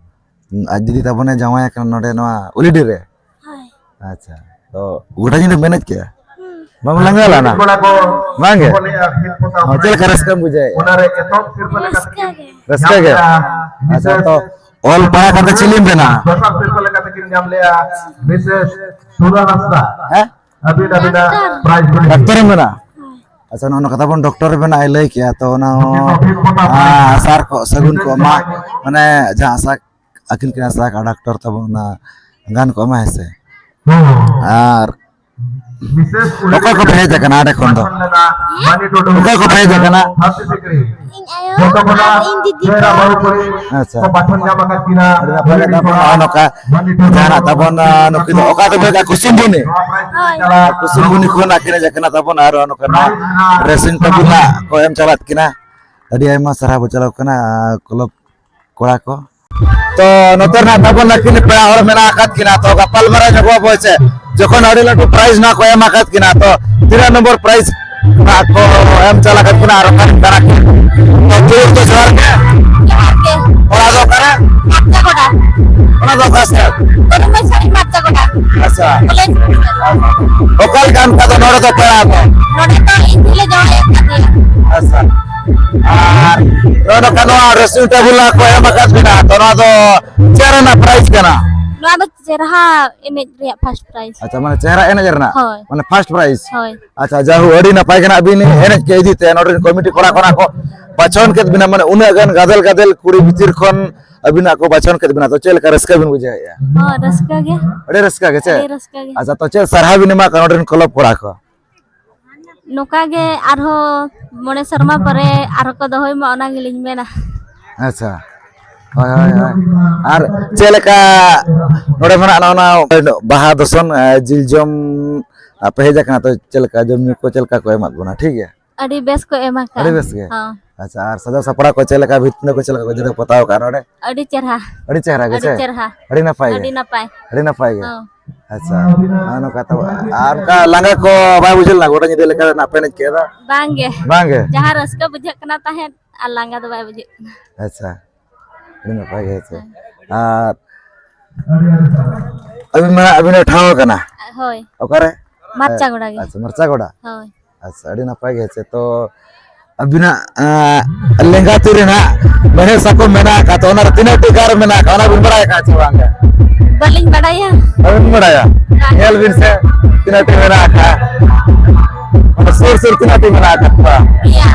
ᱦᱚᱸ᱾ ᱟᱡ ᱫᱤᱫᱤ ᱛᱟᱵᱚᱱᱮ ᱡᱟᱶᱟᱭ ᱟᱠᱟᱱᱟ ᱱᱚᱰᱮ ᱱᱚᱣᱟ ᱩᱞᱤᱰᱤ ᱨᱮ? ᱦᱳᱭ᱾ ᱟᱪᱪᱷᱟ, ᱛᱚ ᱜᱚᱴᱟ ᱧᱤᱫᱟᱹᱢ ᱮᱱᱮᱡ ᱠᱮᱜᱼᱟ? ᱦᱩᱸ᱾ ᱵᱟᱢ ᱞᱟᱸᱜᱟ ᱞᱮᱱᱟ? ᱵᱟᱝ ᱜᱮ? ᱦᱚᱸ, ᱪᱮᱫ ᱞᱮᱠᱟ ᱨᱟᱹᱥᱠᱟᱹᱢ ᱵᱩᱡᱷᱟᱹᱣᱮᱫᱼᱟ? ᱨᱟᱹᱥᱠᱟᱹ ᱜᱮ᱾ ᱨᱟᱹᱥᱠᱟᱹ ᱜᱮ? ᱟᱪᱪᱷᱟ, ᱛᱚ ᱚᱞ ᱯᱟᱲᱦᱟᱣ ᱠᱟᱛᱮ ᱪᱤᱞᱤᱢ ᱵᱮᱱᱟ? ᱫᱚᱥᱟᱨ ᱥᱤᱨᱯᱟᱹ ᱞᱮᱠᱟᱛᱮ ᱠᱤᱱ ᱧᱟᱢ ᱞᱮᱜᱼᱟ ᱢᱤᱥᱮᱥ ᱥᱩᱫᱷᱟ ᱦᱟᱸᱥᱫᱟ᱾ ᱦᱮᱸ? ᱟᱹᱵᱤᱱ, ᱟᱹᱵᱤᱱᱟᱜ ᱰᱟᱠᱛᱟᱨ᱾ Prize ᱵᱤᱱ ᱰᱟᱠᱛᱟᱨᱮᱢ ᱵᱮᱱᱟ? ᱦᱳᱭ᱾ ᱟᱪᱪᱷᱟ, ᱱᱚᱜᱼᱚ ᱱᱚᱝᱠᱟ ᱛᱟᱵᱚᱱ ᱰᱚᱠᱴᱚᱨ ᱵᱮᱱᱟᱜ ᱮ ᱞᱟᱹᱭ ᱠᱮᱜᱼᱟ, ᱛᱚ ᱚᱱᱟ ᱦᱚᱸ, ᱟᱥᱟ ᱟᱨ ᱠᱚ ᱥᱟᱹᱜᱩᱱ ᱠᱚ ᱮᱢᱟ, ᱢᱟᱱᱮ ᱡᱟᱦᱟᱸ ᱟᱥᱟ ᱟᱹᱠᱤᱞ ᱠᱤᱱ ᱟᱥᱲᱟ ᱠᱟᱜᱼᱟ ᱰᱟᱠᱛᱚᱨ ᱛᱟᱵᱚᱱ, ᱚᱱᱟ ᱜᱟᱱ ᱠᱚᱜ ᱢᱟ, ᱦᱮᱸ ᱥᱮ? ᱦᱮᱸ᱾ ᱟᱨ ᱵᱤᱥᱮᱥ ᱠᱩᱲᱤ ᱚᱠᱚᱭ ᱠᱚᱯᱮ ᱦᱮᱡ ᱟᱠᱟᱱᱟ ᱚᱸᱰᱮ ᱠᱷᱚᱱ ᱫᱚ? ᱢᱟᱹᱱᱤ ᱴᱩᱰᱩ᱾ ᱚᱠᱚᱭ ᱠᱚᱯᱮ ᱦᱮᱡ ᱟᱠᱟᱱᱟ? ᱵᱷᱟᱨᱛᱤ ᱥᱤᱠᱨᱤ᱾ ᱤᱧ ᱟᱭᱳ ᱡᱚᱛᱚ ᱟᱨ ᱠᱷᱚᱱᱟᱜ ᱤᱧ ᱫᱤᱫᱤ ᱪᱮᱦᱨᱟ ᱠᱚ᱾ ᱵᱟᱹᱦᱩ ᱠᱩᱲᱤ ᱟᱪᱪᱷᱟ᱾ ᱠᱚ ᱵᱟᱪᱷᱚᱱ ᱧᱟᱢ ᱟᱠᱟᱫ ᱠᱤᱱᱟ᱾ ᱟᱹᱰᱤ ᱱᱟᱯᱟᱭ ᱠᱟᱛᱷᱟ ᱵᱚᱱ ᱱᱚᱜᱼᱚᱭ ᱱᱚᱝᱠᱟ ᱢᱟᱹᱱᱤ ᱴᱩᱰᱩ᱾ ᱡᱟᱦᱟᱱᱟᱜ ᱛᱟᱵᱚᱱ, ᱟᱸ, ᱱᱩᱠᱤᱱ ᱫᱚ ᱚᱠᱟ ᱛᱮᱯᱮ ᱦᱮᱡ ᱟᱠᱟᱱᱟ? ᱠᱩᱥᱩᱢᱵᱩᱱᱤ? ᱦᱳᱭ᱾ ᱠᱩᱥᱩᱢᱵᱩᱱᱤ ᱠᱷᱚᱱ ᱟᱹᱠᱤᱱ ᱦᱮᱡ ᱟᱠᱟᱱᱟ ᱛᱟᱵᱚᱱ ᱟᱨ ᱱᱚᱝᱠᱟ ᱱᱚᱣᱟ dressing table ᱦᱟᱸᱜ ᱠᱚ ᱮᱢ ᱪᱟᱞᱟᱫ ᱠᱤᱱᱟ᱾ ᱟᱹᱰᱤ ᱟᱭᱢᱟ ᱥᱟᱨᱦᱟᱣ ᱵᱚᱱ ᱪᱟᱞᱟᱣ ᱠᱟᱱᱟ, ᱟᱸ, ᱠᱞᱟᱵᱽ ᱠᱚᱲᱟ ᱠᱚ᱾ ᱛᱚ ᱱᱚᱛᱮ ᱨᱮᱱᱟᱜ ᱛᱟᱵᱚᱱ ᱱᱟᱹᱠᱤᱱ ᱯᱮᱲᱟ ᱦᱚᱲ ᱢᱮᱱᱟᱜ ᱟᱠᱟᱫ ᱠᱤᱱᱟ, ᱛᱚ ᱜᱟᱯᱟᱞ ᱢᱟᱨᱟᱣ ᱧᱚᱜᱚᱜ ᱟᱵᱚ ᱥᱮ᱾ ᱡᱚᱠᱷᱚᱱ ᱟᱹᱰᱤ ᱞᱟᱹᱴᱩ prize ᱱᱚᱣᱟ ᱠᱚ ᱮᱢ ᱟᱠᱟᱫ ᱠᱤᱱᱟ, ᱛᱚ ᱛᱤᱱᱟᱹᱜ ᱱᱚᱢᱵᱚᱨ prize ᱱᱚᱣᱟ ᱠᱚ ᱮᱢ ᱪᱟᱞ ᱟᱠᱟᱫ ᱠᱤᱱᱟ ᱟᱨ ᱚᱠᱟᱨᱮᱱ ᱠᱟᱱᱟ ᱠᱤᱱ? ᱛᱚ ᱡᱚᱦᱟᱨ ᱜᱮ᱾ ᱡᱚᱦᱟᱨ ᱜᱮ᱾ ᱚᱲᱟᱜ ᱫᱚ ᱚᱠᱟᱨᱮ? ᱢᱟᱪᱟ ᱜᱚᱰᱟ᱾ ᱚᱱᱟ ᱫᱚ ᱚᱠᱟ ᱥᱮᱫ? ᱠᱚᱫᱚᱢᱵᱟᱹᱭ ᱥᱟᱹᱲᱤ ᱢᱟᱪᱟ ᱜᱚᱰᱟ᱾ ᱟᱪᱪᱷᱟ᱾ ᱠᱚᱞᱮᱡᱽ᱾ ᱚᱠᱟ ᱞᱮᱠᱟ ᱚᱱᱠᱟ ᱫᱚ ᱱᱚᱰᱮ ᱫᱚ ᱯᱮᱲᱟ ᱠᱚ? ᱱᱚᱰᱮ ᱫᱚ ᱤᱧ ᱛᱮᱞᱮ ᱡᱟᱶᱟᱭ ᱟᱠᱟᱫᱮᱭᱟ᱾ ᱟᱪᱪᱷᱟ᱾ ᱟᱨ ᱱᱚᱜᱼᱚ ᱱᱚᱝᱠᱟ ᱱᱚᱣᱟ dressing table ᱠᱚ ᱮᱢ ᱟᱠᱟᱫ ᱵᱤᱱᱟ, ᱛᱚ ᱱᱚᱣᱟ ᱫᱚ ᱪᱮᱫ ᱨᱮᱱᱟᱜ prize ᱠᱟᱱᱟ? ᱱᱚᱣᱟ ᱫᱚ ᱪᱮᱨᱦᱟ ᱮᱱᱮᱡ ᱨᱮᱭᱟᱜ first prize᱾ ᱟᱪᱪᱷᱟ, ᱢᱟᱱᱮ ᱪᱮᱦᱨᱟ ᱮᱱᱮᱡ ᱨᱮᱱᱟᱜ? ᱦᱳᱭ᱾ ᱢᱟᱱᱮ first prize? ᱦᱳᱭ᱾ ᱟᱪᱪᱷᱟ, ᱡᱟᱭᱦᱳᱠ, ᱟᱹᱰᱤ ᱱᱟᱯᱟᱭ ᱜᱮ ᱱᱟᱜ ᱵᱤᱱ ᱮᱱᱮᱡ ᱠᱮᱫ ᱤᱫᱤ ᱛᱮ ᱱᱚᱰᱮ ᱨᱮᱱ committee ᱠᱚᱲᱟ ᱠᱚ ᱱᱟᱜ ᱠᱚ ᱵᱟᱪᱷᱚᱱ ᱠᱮᱫ ᱵᱤᱱᱟ, ᱢᱟᱱᱮ ᱩᱱᱟᱹᱜ ᱜᱟᱱ ᱜᱟᱫᱮᱞ ᱜᱟᱫᱮᱞ ᱠᱩᱲᱤ ᱵᱷᱤᱛᱤᱨ ᱠᱷᱚᱱ ᱟᱹᱵᱤᱱᱟᱜ ᱠᱚ ᱵᱟᱪᱷᱚᱱ ᱠᱮᱫ ᱵᱤᱱᱟ, ᱛᱚ ᱪᱮᱫ ᱞᱮᱠᱟ ᱨᱟᱹᱥᱠᱟᱹ ᱵᱤᱱ ᱵᱩᱡᱷᱟᱹᱣᱮᱫᱼᱟ? ᱦᱚᱸ, ᱨᱟᱹᱥᱠᱟᱹ ᱜᱮ᱾ ᱟᱹᱰᱤ ᱨᱟᱹᱥᱠᱟᱹ ᱜᱮ ᱪᱮ? ᱟᱹᱰᱤ ᱨᱟᱹᱥᱠᱟᱹ ᱜᱮ᱾ ᱟᱪᱪᱷᱟ, ᱛᱚ ᱪᱮᱫ ᱥᱟᱨᱦᱟᱣ ᱵᱤᱱ ᱮᱢᱟ ᱠᱚᱣᱟ ᱱᱚᱰᱮ ᱨᱮᱱ ᱠᱞᱟᱵᱽ ᱠᱚᱲᱟ ᱠᱚ? ᱱᱚᱝᱠᱟ ᱜᱮ ᱟᱨᱦᱚᱸ ᱢᱚᱬᱮ ᱥᱮᱨᱢᱟ ᱯᱚᱨᱮ ᱟᱨᱦᱚᱸ ᱠᱚ ᱫᱚᱦᱚᱭ ᱢᱟ, ᱚᱱᱟ ᱜᱮᱞᱤᱧ ᱢᱮᱱᱟ᱾ ᱟᱪᱪᱷᱟ, ᱦᱳᱭ, ᱦᱳᱭ, ᱦᱳᱭ᱾ ᱟᱨ ᱪᱮᱫ ᱞᱮᱠᱟ ᱱᱚᱰᱮ ᱢᱮᱱᱟᱜᱼᱟ, ᱱᱚᱣᱟ ᱵᱟᱦᱟ ᱫᱚᱥᱚᱱ, ᱮ, ᱡᱤᱞ ᱡᱚᱢ, ᱟᱯᱮ ᱦᱮᱡ ᱟᱠᱟᱱᱟ, ᱛᱚ ᱪᱮᱫ ᱞᱮᱠᱟ ᱡᱚᱢ ᱧᱩ ᱠᱚ ᱪᱮᱫ ᱞᱮᱠᱟ ᱠᱚ ᱮᱢᱟᱫ ᱵᱚᱱᱟ? ᱴᱷᱤᱠ ᱜᱮᱭᱟ? ᱟᱹᱰᱤ ᱵᱮᱥ ᱠᱚ ᱮᱢ ᱟᱠᱟᱫᱼᱟ᱾ ᱟᱹᱰᱤ ᱵᱮᱥ ᱜᱮ? ᱦᱚᱸ᱾ ᱟᱪᱪᱷᱟ, ᱟᱨ ᱥᱟᱡᱟᱣ ᱥᱟᱯᱲᱟᱣ ᱠᱚ ᱪᱮᱫ ᱞᱮᱠᱟ, ᱵᱷᱤᱛ ᱯᱤᱸᱰᱟᱹ ᱠᱚ ᱪᱮᱫ ᱞᱮᱠᱟ ᱠᱚ ᱡᱮᱨᱮᱲ ᱯᱚᱛᱟᱣ ᱟᱠᱟᱫᱼᱟ ᱱᱚᱰᱮ? ᱟᱹᱰᱤ ᱪᱮᱨᱦᱟ᱾ ᱟᱹᱰᱤ ᱪᱮᱦᱨᱟ ᱜᱮ ᱟᱹᱰᱤ ᱪᱮ? ᱪᱮᱨᱦᱟ᱾ ᱟᱹᱰᱤ ᱱᱟᱯᱟᱭ ᱜᱮ? ᱟᱹᱰᱤ ᱱᱟᱯᱟᱭ᱾ ᱟᱹᱰᱤ ᱱᱟᱯᱟᱭ ᱜᱮ? ᱦᱚᱸ᱾ ᱟᱪᱪᱷᱟ, ᱱᱚᱜᱼᱚ ᱱᱚᱝᱠᱟ ᱛᱚ᱾ ᱟᱨ ᱚᱱᱠᱟ ᱞᱟᱸᱜᱟ ᱠᱚ ᱵᱟᱭ ᱵᱩᱡᱷᱟᱹᱣ ᱞᱮᱱᱟ ᱜᱚᱴᱟ ᱧᱤᱫᱟᱹ ᱞᱮᱠᱟ ᱨᱮᱱᱟᱜ ᱯᱮ ᱮᱱᱮᱡ ᱠᱮᱫᱟ? ᱵᱟᱝ ᱜᱮ᱾ ᱵᱟᱝ ᱜᱮ? ᱡᱟᱦᱟᱸ ᱨᱟᱹᱥᱠᱟᱹ ᱵᱩᱡᱷᱟᱹᱜ ᱠᱟᱱᱟ ᱛᱟᱦᱮᱸᱫ, ᱟᱨ ᱞᱟᱸᱜᱟ ᱫᱚ ᱵᱟᱭ ᱵᱩᱡᱷᱟᱹᱜ ᱠᱟᱱᱟ᱾ ᱟᱪᱪᱷᱟ, ᱟᱹᱰᱤ ᱱᱟᱯᱟᱭ ᱜᱮ ᱦᱮᱸ ᱥᱮ᱾ ᱦᱮᱸ᱾ ᱟᱨ ᱟᱹᱵᱤᱱ ᱢᱟ ᱟᱹᱵᱤᱱᱟᱜ ᱴᱷᱟᱶ ᱠᱟᱱᱟ? ᱦᱳᱭ᱾ ᱚᱠᱟᱨᱮ? ᱢᱟᱨᱪᱟ ᱜᱚᱰᱟ ᱜᱮ᱾ ᱟᱪᱪᱷᱟ, ᱢᱟᱨᱪᱟ ᱜᱚᱰᱟ? ᱦᱳᱭ᱾ ᱟᱪᱪᱷᱟ, ᱟᱹᱰᱤ ᱱᱟᱯᱟᱭ ᱜᱮ ᱦᱮᱸ ᱥᱮ᱾ ᱛᱚ ᱟᱹᱵᱤᱱᱟᱜ, ᱮᱸ, ᱞᱮᱸᱜᱟ ᱛᱤ ᱨᱮ ᱱᱟᱜ ᱢᱮᱲᱦᱮᱫ ᱥᱟᱠᱚᱢ ᱢᱮᱱᱟᱜ ᱟᱠᱟᱫ, ᱛᱚ ᱚᱱᱟ ᱨᱮ ᱛᱤᱱᱟᱹᱜ ᱴᱤ ᱜᱟᱨ ᱢᱮᱱᱟᱜ ᱟᱠᱟᱫ, ᱚᱱᱟ ᱵᱤᱱ ᱵᱟᱲᱟᱭ ᱟᱠᱟᱫ ᱪᱮ ᱵᱟᱝ? ᱵᱟᱹᱞᱤᱧ ᱵᱟᱲᱟᱭᱟ᱾ ᱵᱟᱹᱵᱤᱱ ᱵᱟᱲᱟᱭᱟ? ᱵᱟᱝ᱾ ᱧᱮᱞ ᱵᱤᱱ ᱥᱮ, ᱛᱤᱱᱟᱹᱜ ᱴᱤ ᱢᱮᱱᱟᱜ ᱟᱠᱟᱫ᱾ ᱚᱱᱟ ᱥᱩᱨ ᱥᱩᱨ ᱛᱤᱱᱟᱹᱜ ᱴᱤ ᱢᱮᱱᱟᱜ ᱟᱠᱟᱫ ᱠᱚᱣᱟ? ᱯᱮᱭᱟ᱾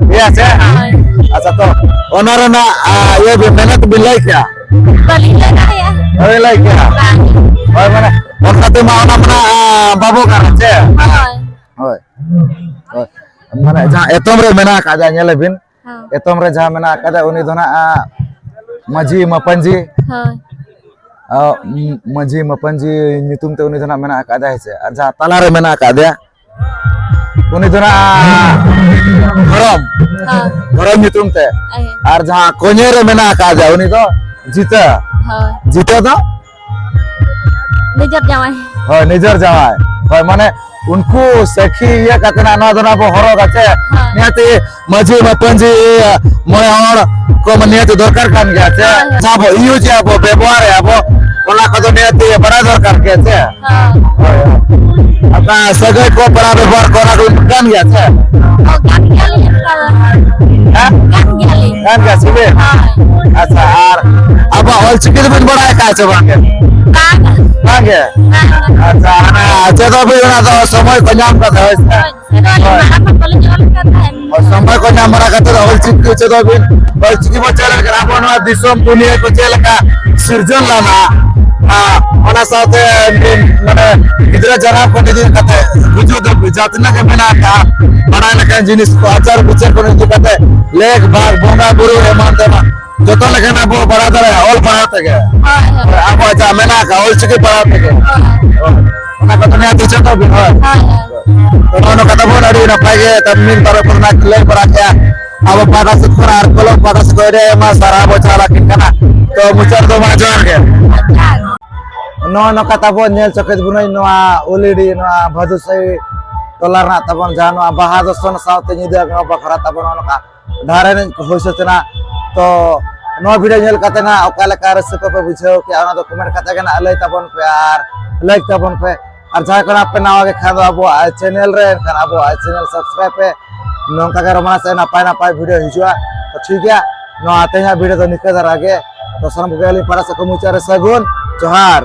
ᱯᱮᱭᱟ ᱥᱮ? ᱦᱳᱭ᱾ ᱟᱪᱪᱷᱟ, ᱛᱚ ᱚᱱᱟ ᱨᱮᱱᱟᱜ, ᱟ, ᱤᱭᱟᱹ ᱵᱤᱱ, ᱢᱮᱦᱱᱚᱛ ᱵᱤᱱ ᱞᱟᱹᱭ ᱠᱮᱭᱟ? ᱵᱟᱹᱞᱤᱧ ᱞᱟᱹᱭ ᱫᱟᱲᱮᱭᱟᱜᱼᱟ᱾ ᱵᱟᱹᱵᱤᱱ ᱞᱟᱹᱭ ᱠᱮᱭᱟ? ᱵᱟᱝ᱾ ᱦᱳᱭ, ᱢᱟᱱᱮ ᱚᱱᱠᱟ ᱛᱮᱢᱟ ᱚᱱᱟ ᱢᱟ ᱱᱟᱜ, ᱟ, ᱵᱟᱵᱚ ᱜᱟᱱᱟ ᱪᱮ? ᱦᱳᱭ᱾ ᱦᱳᱭ᱾ ᱦᱳᱭ᱾ ᱢᱟᱱᱮ ᱡᱟᱦᱟᱸ ᱮᱛᱚᱢ ᱨᱮ ᱢᱮᱱᱟᱜ ᱟᱠᱟᱫᱟ, ᱧᱮᱞ ᱟᱵᱤᱱ᱾ ᱦᱚᱸ᱾ ᱮᱛᱚᱢ ᱨᱮ ᱡᱟᱦᱟᱸ ᱢᱮᱱᱟᱜ ᱟᱠᱟᱫᱟ, ᱩᱱᱤ ᱫᱚ ᱱᱟᱜ, ᱟ, ᱢᱟᱹᱡᱷᱤ ᱢᱟᱯᱟᱧᱡᱤ᱾ ᱦᱳᱭ᱾ ᱟ, ᱢᱟᱹᱡᱷᱤ ᱢᱟᱯᱟᱧᱡᱤ ᱧᱩᱛᱩᱢ ᱛᱮ ᱩᱱᱤ ᱫᱚ ᱱᱟᱜ ᱢᱮᱱᱟᱜ ᱟᱠᱟᱫᱟ, ᱦᱮᱸ ᱥᱮ᱾ ᱟᱨ ᱡᱟᱦᱟᱸ ᱛᱟᱞᱟ ᱨᱮ ᱢᱮᱱᱟᱜ ᱟᱠᱟᱫᱮᱭᱟ, ᱩᱱᱤ ᱫᱚ ᱱᱟᱜ ᱫᱷᱚᱨᱚᱢ᱾ ᱦᱳᱭ᱾ ᱫᱷᱚᱨᱚᱢ ᱧᱩᱛᱩᱢ ᱛᱮ᱾ ᱦᱳᱭ᱾ ᱟᱨ ᱡᱟᱦᱟᱸ ᱠᱚᱧᱮ ᱨᱮ ᱢᱮᱱᱟᱜ ᱟᱠᱟᱫᱮᱭᱟ, ᱩᱱᱤ ᱫᱚ ᱡᱤᱛᱟᱹ᱾ ᱦᱳᱭ᱾ ᱡᱤᱛᱟᱹ ᱫᱚ? ᱱᱤᱡᱮᱨ ᱡᱟᱶᱟᱭ᱾ ᱦᱳᱭ, ᱱᱤᱡᱮᱨ ᱡᱟᱶᱟᱭ᱾ ᱦᱳᱭ, ᱢᱟᱱᱮ ᱩᱱᱠᱩ ᱥᱟᱹᱠᱷᱤ ᱤᱭᱟᱹ ᱠᱟᱛᱮ ᱱᱟᱜ ᱱᱚᱣᱟ ᱫᱚ ᱱᱟᱜ ᱟᱵᱚ ᱦᱚᱨᱚᱜᱟ ᱪᱮ? ᱦᱳᱭ᱾ ᱱᱤᱦᱟᱹᱛᱤ ᱢᱟᱹᱡᱷᱤ ᱢᱟᱯᱟᱹᱡᱷᱤ ᱢᱚᱬᱮ ᱦᱚᱲ ᱠᱚ ᱢᱟ ᱱᱤᱦᱟᱹᱛᱤ ᱫᱚᱨᱠᱟᱨ ᱠᱟᱱ ᱜᱮᱭᱟ ᱪᱮ? ᱦᱳᱭ᱾ ᱡᱟᱦᱟᱸ ᱵᱚ ᱤᱭᱩᱡᱽ ᱮᱜᱼᱟ ᱵᱚ, ᱵᱮᱵᱚᱦᱟᱨ ᱮᱜᱼᱟ ᱵᱚ, ᱚᱱᱟ ᱠᱚᱫᱚ ᱱᱤᱦᱟᱹᱛᱤ ᱵᱟᱲᱟᱭ ᱫᱚᱨᱠᱟᱨ ᱜᱮᱭᱟ ᱪᱮ? ᱦᱳᱭ᱾ ᱦᱳᱭ᱾ ᱟᱯᱱᱟᱨ ᱥᱟᱹᱜᱟᱹᱭ ᱠᱚ, ᱯᱮᱲᱟ ᱵᱮᱵᱚᱦᱟᱨ ᱠᱚ, ᱚᱱᱟ ᱠᱚ ᱠᱟᱱ ᱜᱮᱭᱟ ᱪᱮ? ᱦᱳᱭ, ᱠᱟᱱ ᱜᱮᱭᱟᱞᱤᱧ ᱚᱱᱠᱟ ᱫᱚ᱾ ᱦᱮᱸ? ᱠᱟᱱ ᱜᱮᱭᱟᱞᱤᱧ᱾ ᱠᱟᱱ ᱜᱮᱭᱟ ᱥᱤᱵᱤᱞ? ᱦᱳᱭ᱾ ᱟᱪᱪᱷᱟ, ᱟᱨ ᱟᱵᱚᱣᱟᱜ ᱚᱞᱪᱤᱠᱤ ᱫᱚᱵᱤᱱ ᱵᱟᱲᱟᱭ ᱟᱠᱟᱫᱼᱟ ᱪᱮ ᱵᱟᱝ ᱜᱮ? ᱵᱟᱝ᱾ ᱵᱟᱝ ᱜᱮ? ᱵᱟᱝ᱾ ᱟᱪᱪᱷᱟ, ᱚᱱᱟ ᱪᱮᱫᱚᱜ ᱵᱤᱱ, ᱚᱱᱟ ᱫᱚ ᱥᱚᱢᱚᱭ ᱠᱚ ᱧᱟᱢ ᱠᱟᱛᱮ, ᱦᱳᱭ ᱥᱮ? ᱦᱳᱭ᱾ ᱥᱮᱫᱟᱭ ᱦᱳᱭ᱾ ᱢᱟᱲᱟᱝ ᱠᱷᱚᱱ ᱵᱟᱹᱞᱤᱧ ᱚᱞ ᱟᱠᱟᱫ ᱛᱟᱦᱮᱸᱫ᱾ ᱦᱳᱭ, ᱥᱚᱢᱚᱭ ᱠᱚ ᱧᱟᱢ ᱵᱟᱲᱟ ᱠᱟᱛᱮ ᱫᱚ ᱚᱞᱪᱤᱠᱤ ᱩᱪᱮᱫᱚᱜ ᱵᱤᱱ᱾ ᱚᱞᱪᱤᱠᱤ ᱵᱚᱱ ᱪᱮᱫ ᱞᱮᱠᱷᱟᱱ ᱟᱵᱚ ᱱᱚᱣᱟ ᱫᱤᱥᱚᱢ ᱫᱩᱱᱤᱭᱟᱹ ᱠᱚ ᱪᱮᱫ ᱞᱮᱠᱟ ᱥᱤᱨᱡᱚᱱ ᱞᱮᱱᱟ, ᱟᱨ ᱚᱱᱟ ᱥᱟᱶᱛᱮ ᱢᱤᱫ ᱢᱟᱱᱮ ᱜᱤᱫᱽᱨᱟᱹ ᱡᱟᱱᱟᱢ ᱠᱷᱚᱱ ᱤᱫᱤ ᱠᱟᱛᱮ ᱜᱩᱡᱩᱜ ᱫᱷᱟᱹᱵᱤᱡ ᱡᱟᱦᱟᱸ ᱛᱤᱱᱟᱹᱜ ᱜᱮ ᱢᱮᱱᱟᱜ ᱟᱠᱟᱫᱼᱟ, ᱵᱟᱲᱟᱭ ᱞᱮᱠᱟᱱ ᱡᱤᱱᱤᱥ ᱠᱚ, ᱟᱪᱟᱨ ᱵᱤᱪᱟᱹᱨ ᱠᱷᱚᱱ ᱤᱫᱤ ᱠᱟᱛᱮ ᱞᱮᱠ ᱵᱷᱟᱜᱽ, ᱵᱚᱸᱜᱟ ᱵᱩᱨᱩ ᱮᱢᱟᱱ ᱛᱮᱢᱟᱱ ᱡᱚᱛᱚ ᱞᱮᱠᱟᱱᱟᱜ ᱵᱚ ᱵᱟᱲᱟᱭ ᱫᱟᱲᱮᱭᱟᱜᱼᱟ ᱚᱞ ᱯᱟᱲᱦᱟᱣ ᱛᱮᱜᱮ᱾ ᱦᱳᱭ, ᱦᱳᱭ᱾ ᱟᱵᱚᱣᱟᱜ ᱡᱟᱦᱟᱸ ᱢᱮᱱᱟᱜ ᱟᱠᱟᱫ ᱚᱞᱪᱤᱠᱤ ᱯᱟᱲᱦᱟᱣ ᱛᱮᱜᱮ᱾ ᱦᱳᱭ᱾ ᱦᱳᱭ᱾ ᱚᱱᱟ ᱠᱚᱫᱚ ᱱᱤᱦᱟᱹᱛ ᱡᱚᱛᱚ ᱜᱮ, ᱦᱳᱭ᱾ ᱦᱳᱭ, ᱦᱳᱭ᱾ ᱛᱚ, ᱱᱚᱜᱼᱚ ᱱᱚᱝᱠᱟ ᱛᱟᱵᱚᱱ ᱟᱹᱰᱤ ᱱᱟᱯᱟᱭ ᱜᱮ ᱛᱟᱵᱚᱱ ᱢᱤᱫ ᱛᱚᱨᱚᱯ ᱠᱷᱚᱱᱟᱜ ᱞᱟᱹᱭ ᱵᱟᱲᱟ ᱠᱮᱜᱼᱟ᱾ ᱟᱵᱚ ᱯᱟᱦᱴᱟ ᱥᱮᱫ ᱠᱷᱚᱱ ᱟᱨ ᱠᱚᱞᱚᱢ ᱯᱟᱦᱴᱟ ᱥᱮᱫ ᱠᱷᱚᱱ ᱟᱹᱰᱤ ᱟᱭᱢᱟ ᱥᱟᱨᱦᱟᱣ ᱵᱚ ᱪᱟᱞ ᱟᱹᱠᱤᱱ ᱠᱟᱱᱟ᱾ ᱛᱚ, ᱢᱩᱪᱟᱹᱫ ᱫᱚ ᱢᱟ ᱡᱚᱦᱟᱨ ᱜᱮ᱾ ᱱᱚᱜᱼᱚ ᱱᱚᱝᱠᱟ ᱛᱟᱵᱚᱱ ᱧᱮᱞ ᱪᱚᱠᱮᱫ ᱵᱚᱱᱟᱹᱧ ᱱᱚᱣᱟ ᱩᱞᱤᱰᱤ, ᱱᱚᱣᱟ ᱵᱷᱟᱫᱩᱥᱟᱹᱭ ᱴᱚᱞᱟ ᱨᱮᱱᱟᱜ ᱛᱟᱵᱚᱱ ᱡᱟᱦᱟᱸ ᱱᱚᱣᱟ ᱵᱟᱦᱟ ᱫᱚᱥᱚᱱ ᱥᱟᱶᱛᱮ ᱧᱤᱫᱟᱹ ᱟᱸᱜᱟ ᱵᱟᱠᱷᱨᱟ ᱛᱟᱵᱚᱱ ᱱᱚᱜᱼᱚ ᱱᱚᱝᱠᱟ ᱰᱷᱟᱨᱮ ᱮᱱᱮᱡ ᱠᱚ ᱦᱩᱭ ᱥᱟᱹᱛ ᱮᱱᱟ᱾ ᱛᱚ ᱱᱚᱣᱟ video ᱧᱮᱞ ᱠᱟᱛᱮ ᱱᱟᱜ ᱚᱠᱟ ᱞᱮᱠᱟ ᱨᱟᱹᱥᱠᱟᱹ ᱠᱚᱯᱮ ᱵᱩᱡᱷᱟᱹᱣ ᱠᱮᱜᱼᱟ, ᱚᱱᱟ ᱫᱚ comment ᱠᱟᱛᱮ ᱜᱮ ᱱᱟᱜ ᱞᱟᱹᱭ ᱛᱟᱵᱚᱱ ᱯᱮ ᱟᱨ like ᱛᱟᱵᱚᱱ ᱯᱮ᱾ ᱟᱨ ᱡᱟᱦᱟᱸᱭ ᱠᱚ ᱱᱟᱜ ᱯᱮ ᱱᱟᱣᱟ ᱜᱮ ᱠᱷᱟᱱ ᱫᱚ ᱟᱵᱚᱣᱟᱜ channel ᱨᱮ, ᱮᱱᱠᱷᱟᱱ ᱟᱵᱚᱣᱟᱜ channel subscribe ᱯᱮ᱾ ᱱᱚᱝᱠᱟ ᱜᱮ ᱨᱚᱢᱟᱱ ᱥᱮ ᱱᱟᱯᱟᱭ ᱱᱟᱯᱟᱭ video ᱦᱤᱡᱩᱜᱼᱟ᱾ ᱛᱚ ᱴᱷᱤᱠ ᱜᱮᱭᱟ, ᱱᱚᱣᱟ ᱛᱮᱦᱮᱧᱟᱜ video ᱫᱚ ᱱᱤᱝᱠᱟᱹ ᱫᱷᱟᱨᱟ ᱜᱮ᱾ ᱛᱚ ᱥᱟᱱᱟᱢ ᱠᱚᱜᱮ ᱟᱹᱞᱤᱧ ᱯᱟᱦᱴᱟ ᱥᱮᱫ ᱠᱷᱚᱱ ᱢᱩᱪᱟᱹᱫ ᱨᱮ ᱥᱟᱹᱜᱩᱱ ᱡᱚᱦᱟᱨ᱾